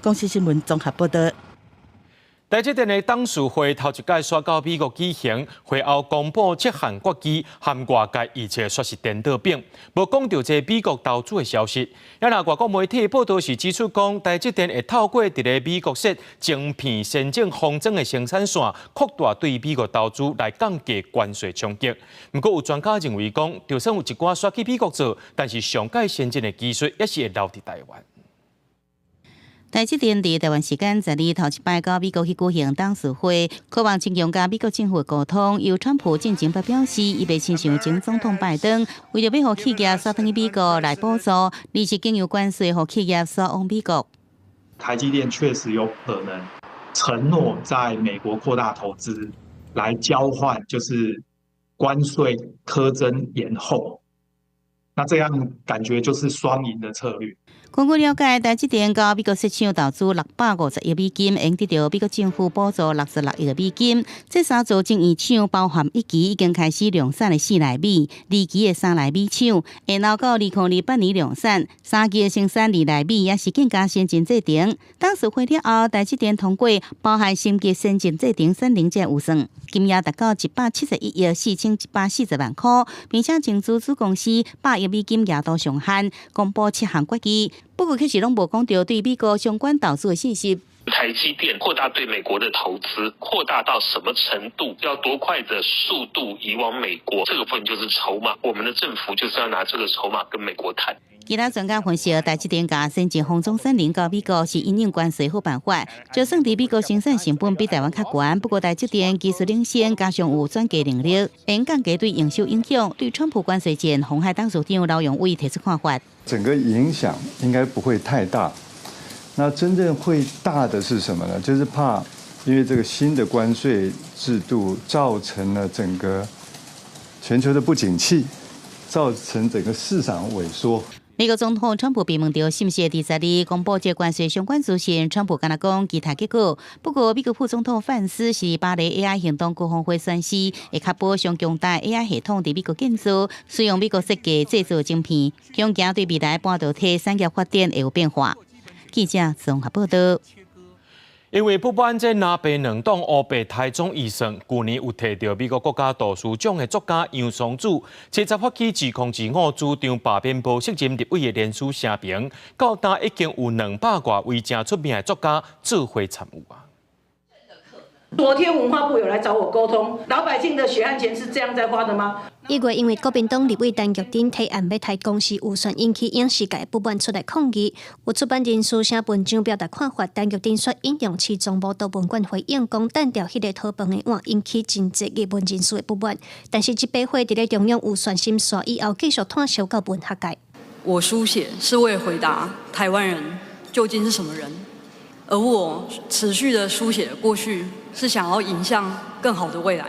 公視新聞綜合報導。台積電的董事會頭一擺煞到美國舉行，會後公布七項決議，含外界預測煞是顛倒反，無講著這美國投資的消息。也若外國媒體報道是指出講，台積電會透過佇咧美國設晶片先進封裝的生產線，擴大對美國投資來降低關稅衝擊。毋過有專家認為講，就算有一寡煞去美國做，但是上蓋先進的技術猶是會留佇台灣。台積電佇台灣時間12頭一擺到美國去舉行董事會，渴望增強佮美國政府的溝通。由川普進前表示，伊袂親像前總統拜登，為著欲予企業煞轉去美國來補助，而是經由關稅予企業煞往美國。台積電確實有可能承諾在美國擴大投資，來交換就是關稅課徵延後。那這樣感覺就是雙贏的策略。根據了解，台積電到美國設廠投資650億美金，會得著美國政府補助66億美金。這三座晶圓廠包含一期已經開始量產的4納米，二期的3納米廠，會留到2028年量產，三期的生產2納米也是更加先進製程。董事會了後，台積電通過包含升級先進製程產能這預算，金額達到171億4140萬箍，並且增資子公司100億美金額度上限，公布七項決議。不過，卻是攏無講著對美國相關投資的信息。台積電擴大對美國的投資，擴大到什麼程度？要多快的速度移往美國？這個部分就是籌碼。我們的政府就是要拿這個籌碼跟美國談。其他專家分析，台積電共先進封裝產能到美國是因應關稅好辦法。就算佇美國生產成本比台灣較懸，不過台積電技術領先，加上有轉嫁能力，會降低對營收影響。對川普關稅戰，鴻海董事長劉揚偉提出看法。整個影響應該不會太大。那真正會大的是什麼呢？就是怕因為這個新的關稅制度造成了整個全球的不景氣，造成整個市場萎縮。美國總統川普被問著是毋是會佇12公布這關稅相關資訊，川普敢若講期待結果。不過，美國副總統范斯是巴黎 AI 行動高峰會宣示，會確保上強大 AI 系統佇美國建造，使用美國設計製造晶片，恐驚對未來半導體產業發展會有變化。記者綜合報道。因為不滿這藍白兩黨烏白刣總預算，舊年有提著美國國家圖書獎的作家楊桑子，初十發起2025主張罷免無適任立委的聯署聲明，到今已經有200外位誠出名的作家做伙參與啊。昨天文化部有來找我溝通，老百姓的血汗錢是這樣在花的嗎？ 1月因為國民黨立委陳玉珍提案欲刣公視預算，引起影視界不滿出來抗議。有出版人士寫文章表達看法，陳玉珍煞引用市中無圖文館回應，講擲著彼个討飯的碗，引起真濟藝文人士的不滿。但是這筆會佇咧中央預算審煞以後，繼續炭燒到文學界。我書寫是為回答台灣人究竟是什麼人，而我持續的書寫過去，是想要迎向更好的未來。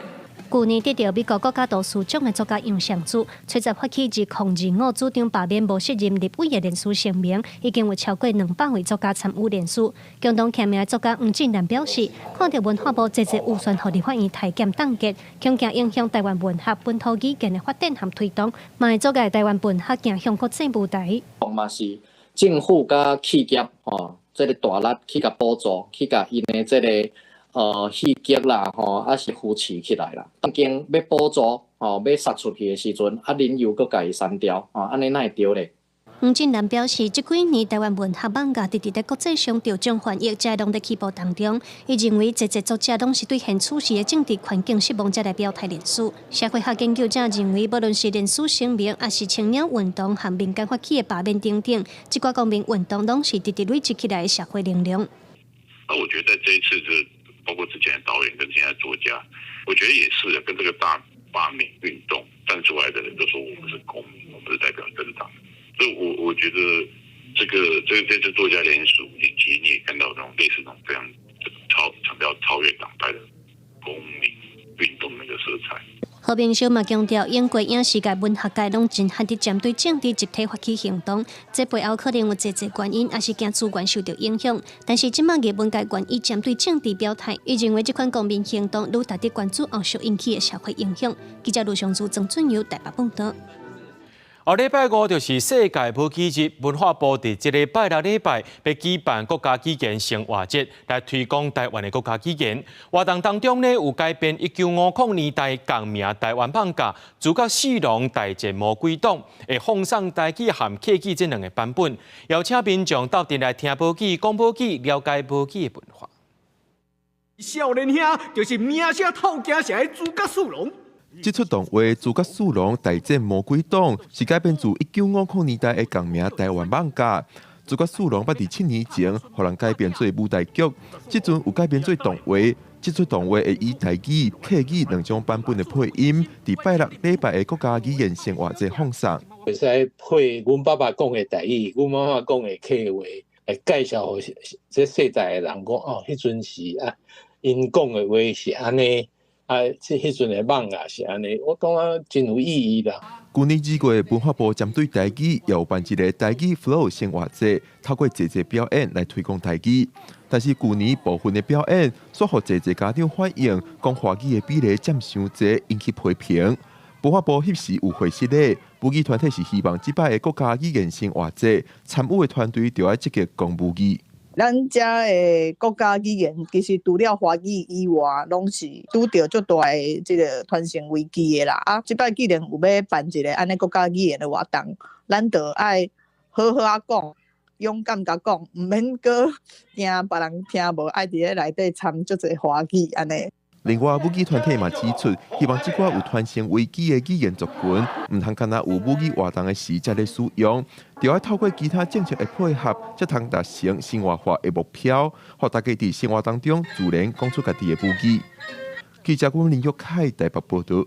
舊年得著美國國家圖書獎的作家楊尚珠，初十發起2025主張罷免無適任立委的聯署聲明，已經有超過200位作家參與聯署。共同簽名的作家黃進南表示，看著文化部濟濟預算予立法院刣減凍結，恐驚影響台灣文學本土語言的發展和推動，嘛會阻礙台灣文學走向國際舞台。嘛是政府佮企業吼，這个大力去共補助，去共𪜶的這个刺激啦，吼，抑是扶持起來啦。當經欲補助，吼，欲殺出去的時陣，啊，恁又閣共伊刪掉，吼，按呢哪會對咧？黃進南表示，這幾年台灣文學艋舺直直佇國際上著獎翻譯，這攏佇起步當中。伊認為，濟濟作者攏是對現此時的政治環境失望，才來表態聯署。社會學研究者認為，無論是聯署聲明，抑是青鳥運動和民間發起的罷免等等，這寡公民運動攏是直直累積起來的社會能量。那我覺得在這一次，這包括之前的導演跟現在作家，我覺得也是跟這個大罷免運動站出來的人都說，我們是公民，我們不是代表政黨。所以我覺得這個這次作家聯署，以及你也看到那種類似那種非常強調超越黨派的公民運動那個色彩。何明修嘛強調，英國影視界、文學界攏真罕佇針對政治集體發起行動，這背後可能有濟濟原因，抑是驚資源受著影響。但是這擺藝文界願意針對政治表態，伊認為這款公民行動愈值得關注後續引起的社會影響。記者盧尚珠、曾俊友台北報導。後禮拜五就是世界母語日，文化部佇這个拜六禮拜欲舉辦國家語言生活節，來推廣台灣的國家語言。活動當中呢，有改編1950年代仝名台灣艋舺諸葛四郎大戰魔鬼黨，會放送台語和客語這兩个版本，邀請民眾鬥陣來聽母語、講母語、了解母語的文化。少年兄就是名聲透京城的諸葛四郎。這齣動畫《諸葛四郎大戰魔鬼黨》是改編自1950年代的仝名台灣艋舺。諸葛四郎捌佇7年前，予人改編做舞台劇，這陣有改編做動畫。這齣動畫會以台語、客語兩種版本的配音，佇拜六禮拜的國家語言生活節放送。會使配阮爸爸講的台語，阮媽媽講的客話，來介紹予這世代的人講哦，彼陣時啊，𪜶講的話是按呢。啊，這彼陣的艋舺是按呢，我感覺真有意義啦。舊年2月，文化部針對台語，也有辦一个台語 Flow 生活節，透過濟濟表演來推廣台語。但是舊年部分的表演，煞予濟濟家長反映，講華語的比例佔傷濟，引起批評。文化部彼時有回釋咧，母語團體是希望這擺的國家語言生活節參與的團隊，著愛積極講母語。咱遮的國家語言，其實除了華語以外，攏是拄著足大的這个傳承危機的啦。啊，這擺既然有欲辦一个按呢國家語言的活動，咱就愛好好仔講，勇敢共講，毋免閣驚別人聽無，愛佇咧內底摻足濟華語按呢。另外，母語團體嘛指出，希望這寡有傳承危機的語言族群，毋通干焦有母語活動的時才咧使用，著愛透過其他政策的配合，才通達成生活化的目標，予大家佇生活當中自然講出家己的母語。記者阮林玉凱台北報導。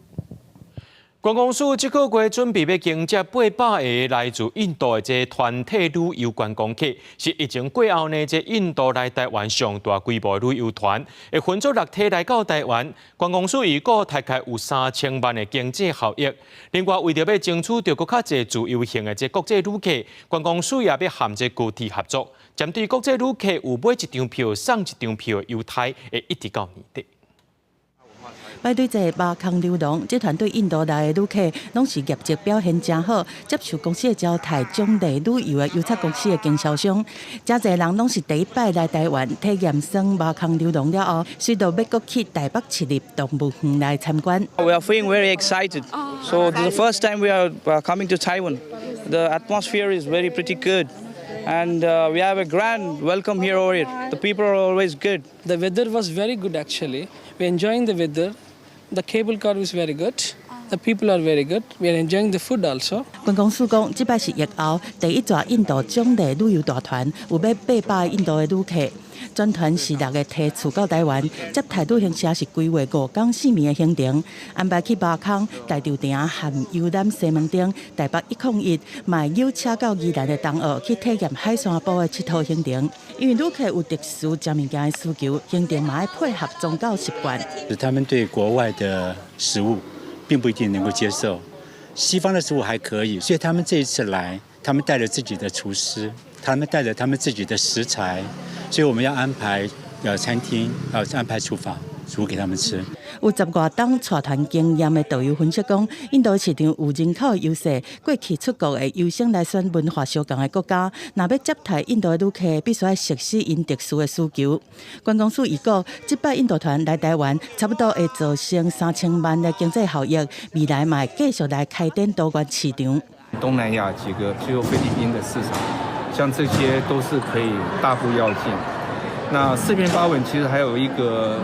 觀光署這個月準備欲迎接800个來自印度的這團體旅遊觀光客，是疫情過後呢，這印度來台灣上大規模的旅遊團，會分做六梯來到台灣。觀光署預估大概有3000萬的經濟效益。另外，為著欲爭取著閣較濟自由行的這國際旅客，觀光署也欲和這高鐵合作，針對國際旅客有買一張票送一張票的優待，會一直到年底。排隊坐馬空流浪，這團對印度來的旅客，攏是業績表現誠好，接受公司的招待，獎勵旅遊的郵差公司的經銷商。誠濟人攏是第一擺來台灣體驗耍馬空溜廊了後，隨著欲閣去台北市立動物園來參觀。 We are feeling very excited. So this is the first time we are coming to Taiwan. The atmosphere is very pretty good. And we have a grand welcome here over here. The people are always good. The weather was very good, actually. We're enjoying the weather. The cable car was very good. The people are very good. We are enjoying the food also. 觀光署講，這擺是疫後第一逝印度獎勵旅遊大團，有欲800個印度的旅客。全團是6個梯次到台灣，接待旅行社是規劃5工4暝的行程，安排去巴空、大稻埕和遊覽西門町、台北101，嘛有車到宜蘭的東澳去體驗海山埔的𨑨迌行程。因為旅客有特殊食物件的需求，行程嘛愛配合宗教習慣。他們對國外的食物並不一定能夠接受，西方的食物還可以，所以他們這一次來，他們帶了自己的廚師，他們帶了他們自己的食材，所以我們要安排餐廳，要安排廚房煮給他們吃。有十外冬帶團經驗的導遊分析講，印度市場有人口的優勢，過去出國會優先來選文化相仝的國家。若欲接待印度的旅客，必須愛熟悉𪜶特殊的需求。觀光署預估，這擺印度團來台灣，差不多會造成3000萬的經濟效益。未來嘛會繼續來開展多元市場。東南亞幾個，只有菲律賓的市場，像這些都是可以大步躍進。那四平八穩，其實還有一個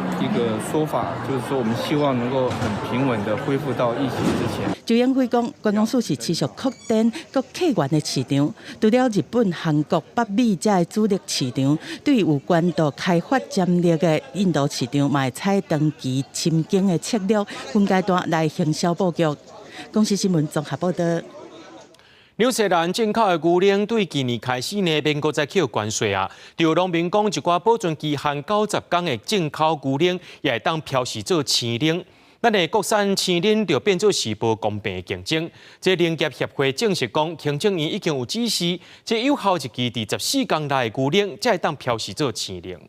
說法，就是說我們希望能夠很平穩的恢復到疫情之前。周永輝講，觀光署是持續擴展各客源的市場，除了日本、韓國、北美這个主力市場，對有關度開發潛力的印度市場，嘛會採長期深耕的策略，分階段來行銷布局。公視新聞綜合報導。紐西蘭進口的牛奶對今年開始呢，免閣再扣關稅啊。就農民講，一寡保存期限90工的進口牛奶，也會當標示做鮮奶。咱的國產鮮奶就變做是無公平的競爭。這農業協會證實講，行政院已經有指示，這有效日期佇14工內的牛奶，才會當標示做鮮奶。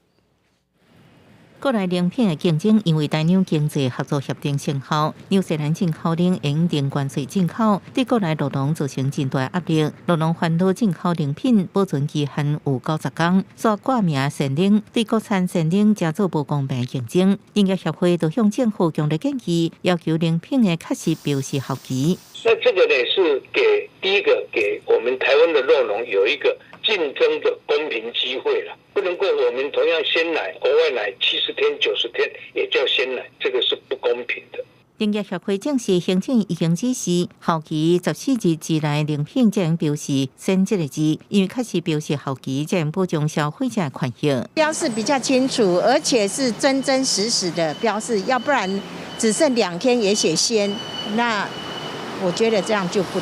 國內奶品的競爭，因為台紐經濟合作協定生效，紐西蘭進口奶用零關稅進口，對國內酪農造成真大壓力。酪農煩惱進口奶品保存期限有90工，煞掛名鮮奶，對國產鮮奶成做無公平競爭。農業協會就向政府強烈建議，要求奶品的確實標示效期。那這個呢，是給第一個給我們台灣的酪農有一個競爭的公平機會了。不能夠我們同樣鮮奶，國外奶70天、90天也叫鮮奶，這個是不公平的。農業協會證實，行政已經指示，效期14日之內，奶品才能標示“鮮”這個字，因為確實標示效期，才能保障消費者權益。標示比較清楚，而且是真真實實的標示，要不然只剩2天也寫鮮，那我覺得這樣就不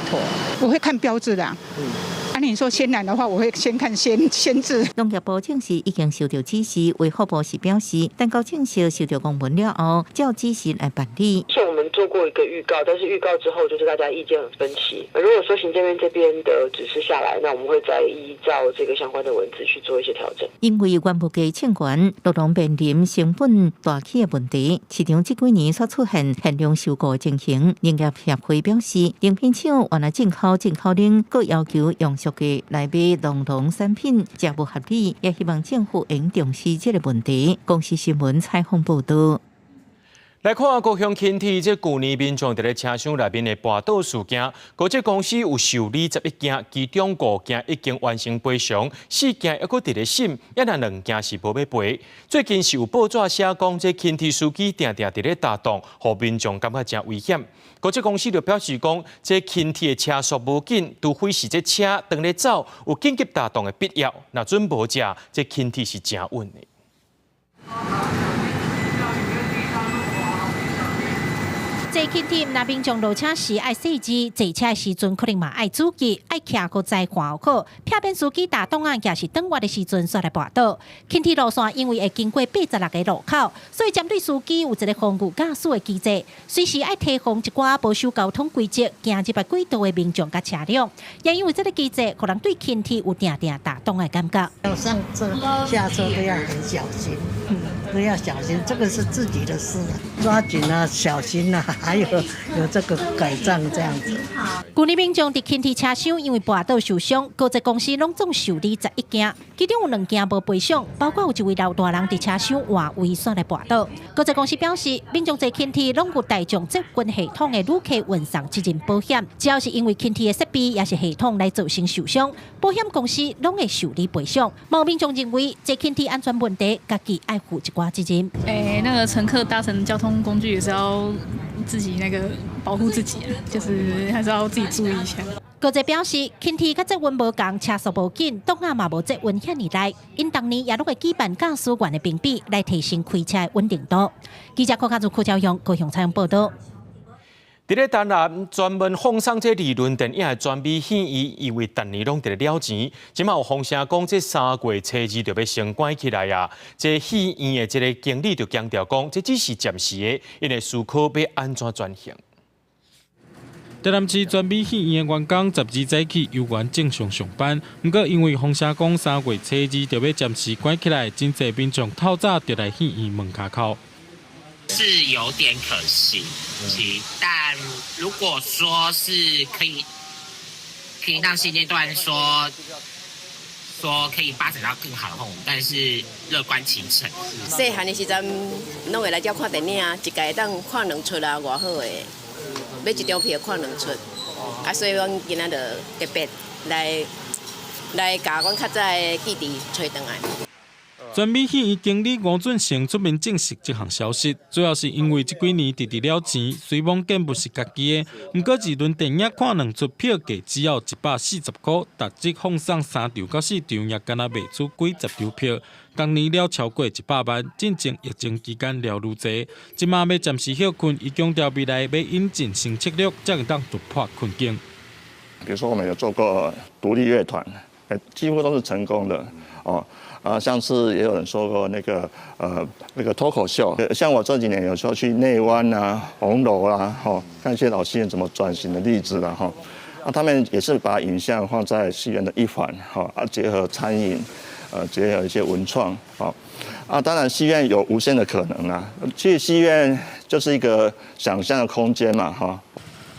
妥。我會看標誌的。啊，你說鮮奶的話，我會先看鮮鮮字。農業部證實已經收到指示，衛福部是表示，等到正式收到公文了後，照指示來辦理。是我們做過一個預告，但是預告之後就是大家意見很分歧。如果說行政院這邊的指示下來，那我們會再依照這個相關的文字去做一些調整。因為原物價衝懸，酪農面臨成本大起的問題，市場這幾年所出現限量收購的情形。農業協會表示，奶品廠原來進口奶，閣要求用俗價來賣酪農產品，誠無合理，也希望政府應重視這個問題。公視新聞採訪報導。來看高雄輕鐵，這舊年民眾佇咧車廂內面的跋倒事件，高鐵公司有受理11件，其中5件已經完成賠償，4件猶閣佇咧審，猶若2件是無欲賠。最近是有報紙寫講，這輕鐵司機定定佇咧踏檔，予民眾感覺誠危險。高鐵公司就表示講，這輕鐵的車速無緊，除非是這車當咧走，有緊急踏檔的必要，若準無者，這輕鐵是誠穩的。坐輕鐵，若民眾落車時愛細緻，坐車的時陣可能嘛愛注意，愛徛閣再看好，避免司機踏擋啊，也是轉彎的時陣煞來跋倒。輕鐵路線因為會經過86個路口，所以針對司機有一個防禦駕駛的機制，隨時愛提防一寡無守交通規則、行入來軌道的民眾佮車輛。也因為這個機制，予人對輕鐵有定定踏擋的感覺。要上車、下車都要很小心。客要小心，這個是自己的事，抓緊啊，小心啊，還有這個拐杖這樣子。舊年民眾佇輕鐵車廂因為跋倒受傷，高捷公司攏總受理11件，其中有2件無賠償，包括有一位老大人佇車廂換位煞來跋倒。高捷公司表示，民眾坐輕鐵攏有大眾捷運系統的旅客運送責任保險，只要是因為輕鐵的設備抑是系統來造成受傷，保險公司攏會受理賠償。某民眾認為，坐輕鐵安全問題，家己愛負一寡責任。欸，那個乘客搭乘交通工具也是要自己那個保護自己，就是還是要自己注意一下。高捷表示，輕鐵佮捷運無仝，車速無緊，擋仔嘛無捷運遐爾利。𪜶逐年也攏會舉辦駕駛員的評比，來提升開車的穩定度。記者郭家祖、柯昭勇高雄採訪報導。佇咧台南專門放送這二輪電影的全美戲院，因為逐年攏佇咧了錢，這馬有風聲講，這3月初2就欲先關起來啊。這戲院的這个經理就強調講，這只是暫時的，𪜶會思考欲按怎轉型。台南市全美戲院的員工12早起猶原正常上班，毋過因為風聲講3月初2就欲暫時關起來，真濟民眾透早就來戲院門跤口。是有點可惜，但如果說是可以讓現階段說可以發展到更好的話，但是樂觀其成。細漢的時陣，攏會來遮看電影啊，一屆會當看兩齣啊，偌好的，買一張票看兩齣，啊，所以阮今仔就特別來共阮較早的記憶揣轉來。全美戲院經理吳俊成出面證實這項消息，主要是因為這幾年直直了錢，雖罔見不是家己的，毋過二輪電影看兩齣票價只要140塊，逐日放送3場到4場，也干焦賣出幾十張票。逐年了超過100萬，進前疫情期間了愈濟，這馬欲暫時歇困，伊強調未來欲引進新策略，才會當突破困境。比如說，我們有做過獨立樂團，幾乎都是成功的，哦。啊，上次也有人說過那個脫口秀，像我這幾年有時候去內灣啊、紅樓啊，吼，看一些老戲院怎麼轉型的例子啦，吼，啊，他們也是把影像放在戲院的一環，吼，啊，結合餐飲，結合一些文創，啊，當然戲院有無限的可能啊，其實戲院就是一個想象的空間嘛，哈。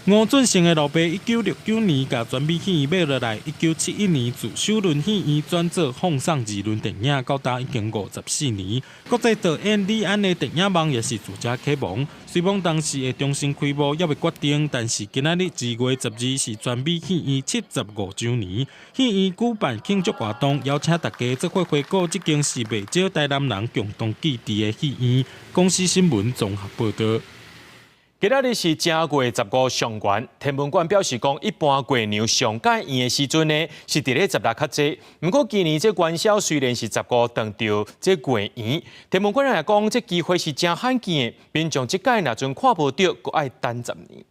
吳俊成的老爸1969年共全美戲院買落來，1971年自首輪戲院轉做放送二輪電影，到今已經54年。國際導演李安的電影夢也是自這啟蒙。雖罔當時會重新開幕猶未決定，但是今仔日2月12是全美戲院75週年，戲院舉辦慶祝活動，邀請大家做伙回顧這間是袂少台南人共同記憶的戲院。公視新聞綜合報導。今仔日是正月十五上元，天文館表示講，一般月娘上蓋圓的時陣呢，是佇咧16較濟。毋過今年這元宵雖然是十五撞著這月圓，天文館來講，這機會是誠罕見的，民眾這擺若陣看無著，閣愛等10年。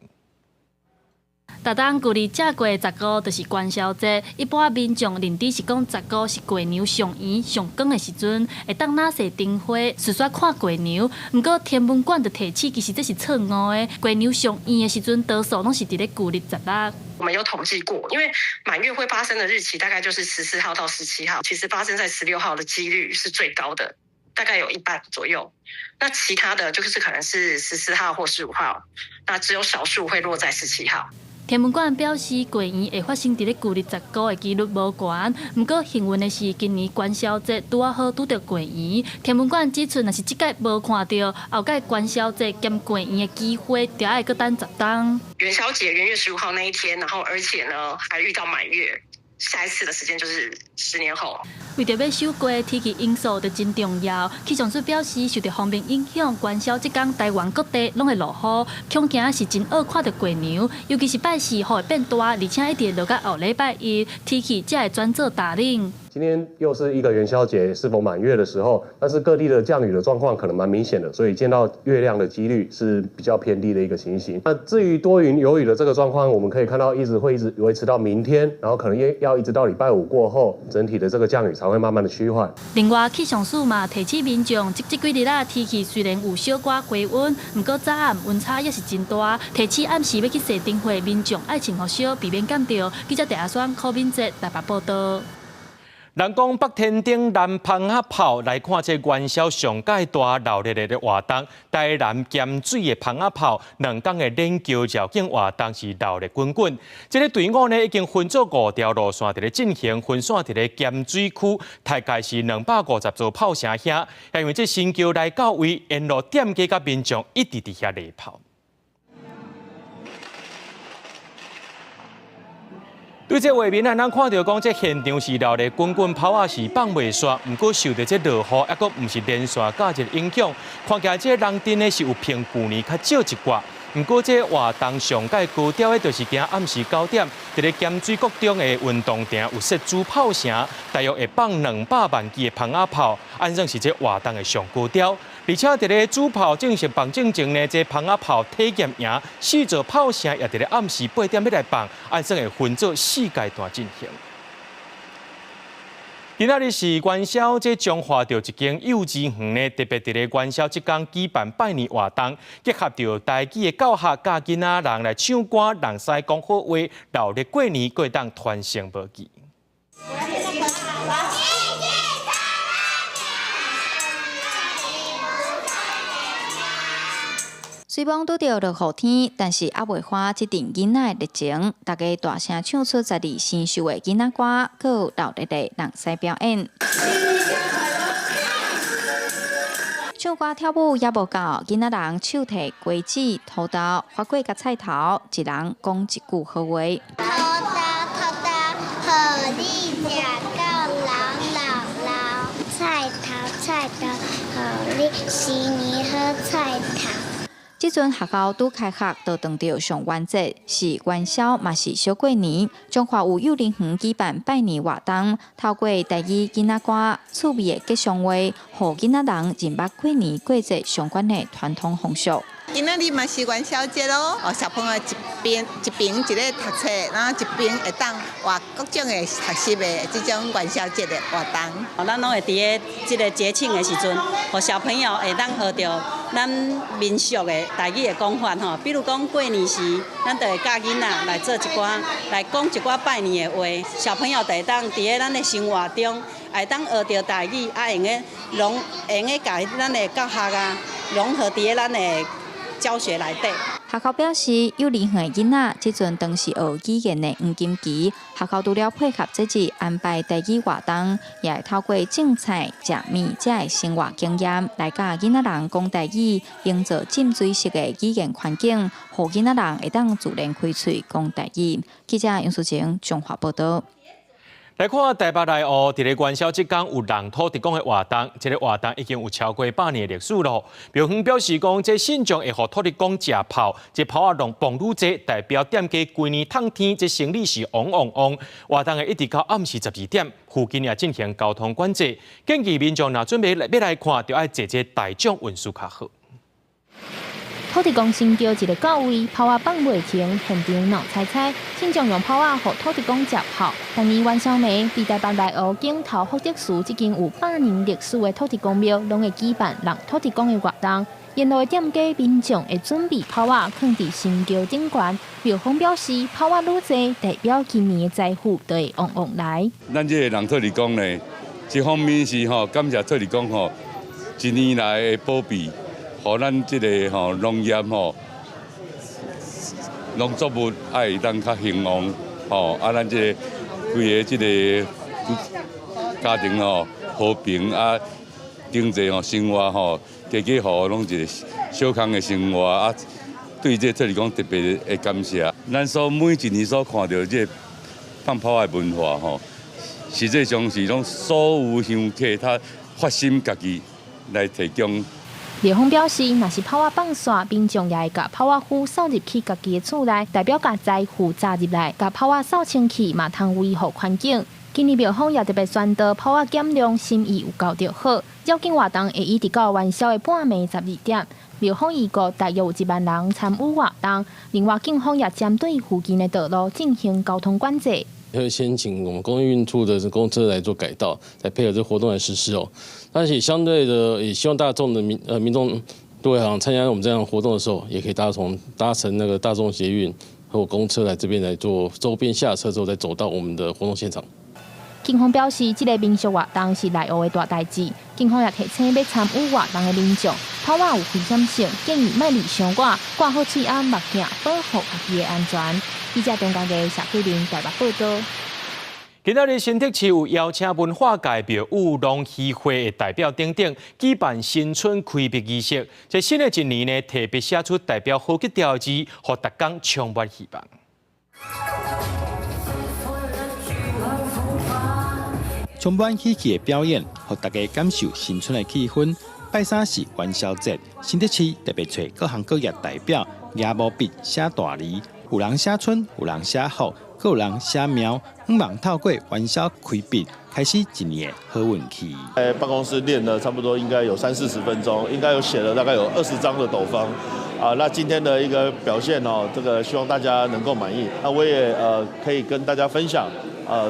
逐冬舊曆正月十五就是元宵節，一般民眾認知是講十五是月娘上圓上光的時陣，會當拿踅燈花，順紲看月娘。毋過天文館就提醒，其實這是錯誤的。月娘上圓的時陣，多數攏是佇咧舊曆16。我們有統計過，因為滿月會發生的日期大概就是14號到17號，其實發生在16號的幾率是最高的，大概有一半左右。那其他的就是可能是14號或15號，那只有少數會落在17號。天文館表示，月圓會發生佇咧舊曆十五的幾率無懸。毋過幸運的是，今年元宵節拄仔好拄著月圓。天文館指出，若是這擺無看著，後擺元宵節兼月圓的機會，就愛閣等10冬。元宵節元月十五號那一天，然後而且呢還遇到滿月，下一次的時間就是10年後。為著欲賞月，天氣因素就真重要。氣象署表示，受著鋒面影響，元宵這工台灣各地攏會落雨，恐驚是真僫看著月娘。尤其是拜四雨會變大，而且一直落到後禮拜一，天氣才會轉做大冷。今天又是一個元宵節，適逢滿月的時候，但是各地的降雨的狀況可能蠻明顯的，所以見到月亮的幾率是比較偏低的一個情形。那至於多雲有雨的這個狀況，我們可以看到一直會一直維持到明天，然後可能要一直到禮拜五過後，整體的這個降雨才會慢慢的趨緩。另外，氣象署嘛提醒民眾，這幾日仔天氣雖然有小可回溫，毋過早暗溫差也是真大，提醒暗時欲去踅燈會，民眾愛穿予少，避免感著。記者鄭阿雙、柯敏哲台北報導。人講北天頂南蜂仔炮，來看這元宵上蓋大鬧熱的活動，台南鹹水的蜂仔炮，兩工的連橋繞境活動是鬧熱滾滾。這个隊伍呢已經分做五條路線佇咧進行，分散佇咧鹹水區，大概是250座炮城遐。因為這新橋來到位，沿路店家佮民眾一直佇遐禮炮。對這畫面啊，咱看著講，這現場是鬧熱滾滾，炮仔是放袂煞。毋過受著這落雨，猶閣毋是連續假日影響，看起來這人陣呢是有比舊年較少一寡。毋過這活動上蓋高調的，就是今暗時9點，佇咧鹹水國中的運動場有設主炮城，大約會放200萬支的蜂仔炮，按算是這活動的上高調。而且佇咧主炮正式放進前呢，這蜂仔炮體驗營四座炮城也佇咧暗時8點欲來放，按算會分做四階段進行。今仔日是元宵節，彰化著一間幼稚園呢，特別佇咧元宵這工舉辦拜年活動，結合著台語的教學，教囡仔人來唱歌、人師講好話，鬧熱過年，閣會當傳承無忌。雖罔拄著落雨天，但是猶袂花這陣囡仔的熱情，大家大聲唱出12生肖的囡仔歌，閣有鬧熱的人師表演。唱歌跳舞也無夠，囡仔人手提瓜子、土豆、花果佮菜頭，一人講一句好話。土豆土豆，予你食到老老老。菜頭菜頭，予你新年好菜頭。這陣學校拄開學，就當著上元節，是元宵嘛是小過年。彰化有幼兒園舉辦拜年活動，透過台語囡仔歌、趣味的吉祥話，予囡仔人認捌過年過節相關的傳統風俗。今仔日嘛是元宵節咯，哦，小朋友一邊一邊一咧讀冊，然後一邊會當活各種的學習的這種元宵節的活動。哦，咱攏會佇咧這个節慶的時陣，予小朋友會當學著咱民俗的台語的講法吼。比如講過年時，咱就會教囡仔來做一寡，來講一寡拜年的話，小朋友就會當佇咧咱的生活中，會當學著台語，啊，會用得融，會用得共咱的教學啊融合佇咧咱的教學內底。學校表示，幼兒園的囡仔這陣當是學語言的黃金期，學校除了配合節日安排台語活動，也會透過種菜、食麵這个生活經驗來教囡仔人講台語，營造浸水式的語言環境，予囡仔人會當自然開喙講台語。記者楊淑晴彰化報導。來看台北內湖，佇咧元宵這工有人土地公的活動，這个活動已經有超過100年的歷史咯。廟方表示講，這信眾會予土地公食炮，這炮仔量磅愈濟，代表店家規年趁天，這生意是旺旺旺。活動會一直到暗時12點，附近也進行交通管制，建議民眾若準備欲來看，就愛坐這大眾運輸較好。土地公新橋一个到位，炮仔放袂停，現場鬧猜猜，信眾用炮仔予土地公食炮。當年元宵暝，佇台北內湖景頭福德祠這間有100年歷史的土地公廟，攏會舉辦人土地公的活動。沿路的店家民眾會準備炮仔，囥佇新橋頂懸。廟方表示，炮仔愈濟，代表今年的財富就會旺旺來。咱這個人土地公呢，一方面是吼感謝土地公吼，一年來的保庇。予咱這个吼農業吼農作物愛會當較興旺吼，啊，咱這个規個這个家庭吼和平啊，經濟吼生活吼，家家戶戶攏一個小康的生活啊，對這個土地公特別的感謝。咱所每一年所看著這个放炮的文化吼，實際上是攏所有鄉客他發心家己來提供。廟方表示，若是炮仔放煞，民眾也會共炮仔灰掃入去家己的厝內，代表共財富砸入來，共炮仔掃清氣嘛，通維護環境。今年廟方也特別宣導炮仔減量，心意有夠就好。繞境活動會一直到元宵的半暝12點。廟方預估大約有1萬人參與活動。另外，警方也針對附近的道路進行交通管制。會先請我們公運處的公車來做改道，來配合這個活動來實施哦。但是相對的，也希望大眾的民眾都會好像參加我們這樣的活動的時候，也可以搭乘那個大眾捷運或公車來這邊來做周邊下車之後，再走到我們的活動現場。警方表示，這个民俗活動是內湖的大代誌。警方也提醒欲參與活動的民眾，拋仔有危險性，建議莫離傷倚，掛好喙罨目鏡，保護家己的安全。記者張家傑、謝桂玲台北報導。今仔日新竹市有邀請文化界廟宇龍禧會的代表等等舉辦新春開筆儀式。這新的一年呢，提筆寫出代表好吉兆的字，予逐工充滿希望。充滿喜氣的表演，予大家感受新春的氣氛。拜三是元宵節，新竹市特別揣各行各業代表，舉毛筆寫大字，有人寫春，有人寫福，閣有人寫貓，向望透過元宵開筆，開始一年的好運氣。在辦公室練了差不多應該有三四十分鐘，應該有寫了大概有20張的斗方。啊，那今天的一個表現哦，這個希望大家能夠滿意。那我也可以跟大家分享，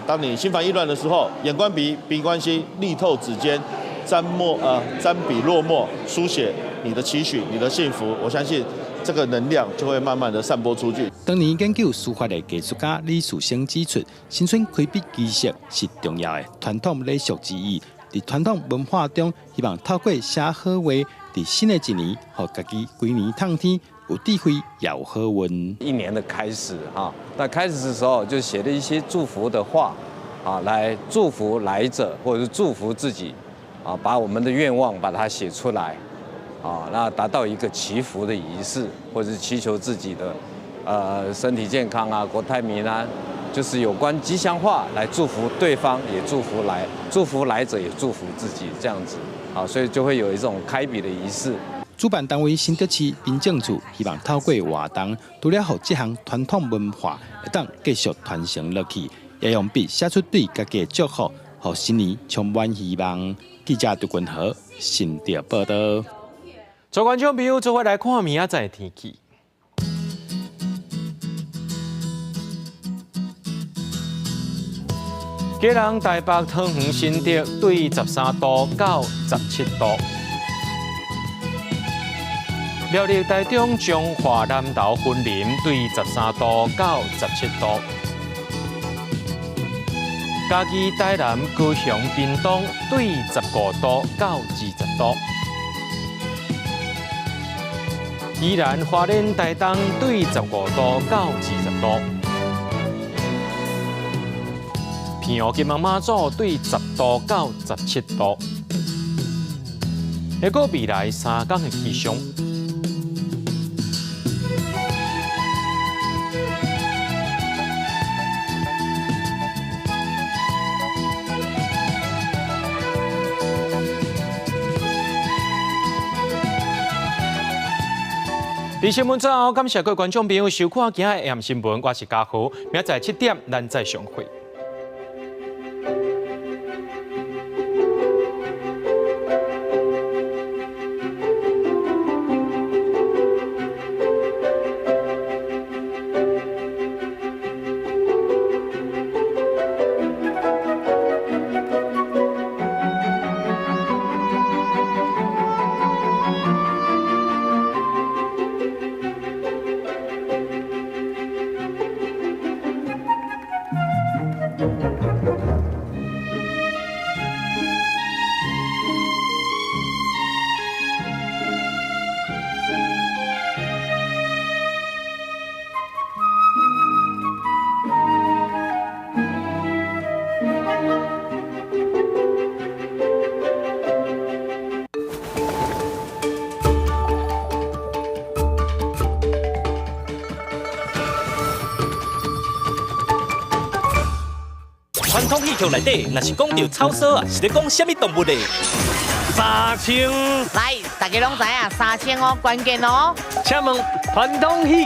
當你心煩意亂的時候，眼觀鼻，鼻觀心，力透紙間，沾墨沾筆落墨，書寫你的期許，你的幸福。我相信這個能量就會慢慢的散播出去。當年研究書法的藝術家李樹生指出，新春開筆儀式是重要的傳統禮俗之一。佇傳統文化中，希望透過寫好話，佇新的一年，予家己規年通天有智慧，也有好運。一年的開始哈，那開始的時候就寫了一些祝福的話，啊，來祝福來者，或者是祝福自己，啊，把我們的願望把它寫出來，啊，那達到一個祈福的儀式，或者是祈求自己的，身體健康啊，國泰民安。就是有關吉祥話來祝福對方，也祝福來祝福來者，也祝福自己，這樣子，啊，所以就會有一種開筆的儀式。主辦單位新竹市民政處希望透過活動，除了予這項傳統文化會當繼續傳承落去，也用筆寫出對家己的祝福，予新年充滿希望。記者杜君豪新竹報導。做觀眾朋友，做伙來看明仔載天氣。基隆、台北、桃園、新竹對13度到17度；苗栗、台中、彰化、南投、雲林對13度到17度；嘉義、台南、高雄、屏東對15度到20度；宜蘭、花蓮、台東對15度到20度。澎湖金門馬祖對10度到17度，下個未來3天的氣象。佇新聞最後，感謝各位觀眾朋友收看今日的新聞，我是嘉豪，明仔載7點咱再相會。傳統戲曲內底，若是講著草臊啊，是咧講啥物動物咧？三清。來，大家攏知影三清哦，關鍵哦。請問傳統戲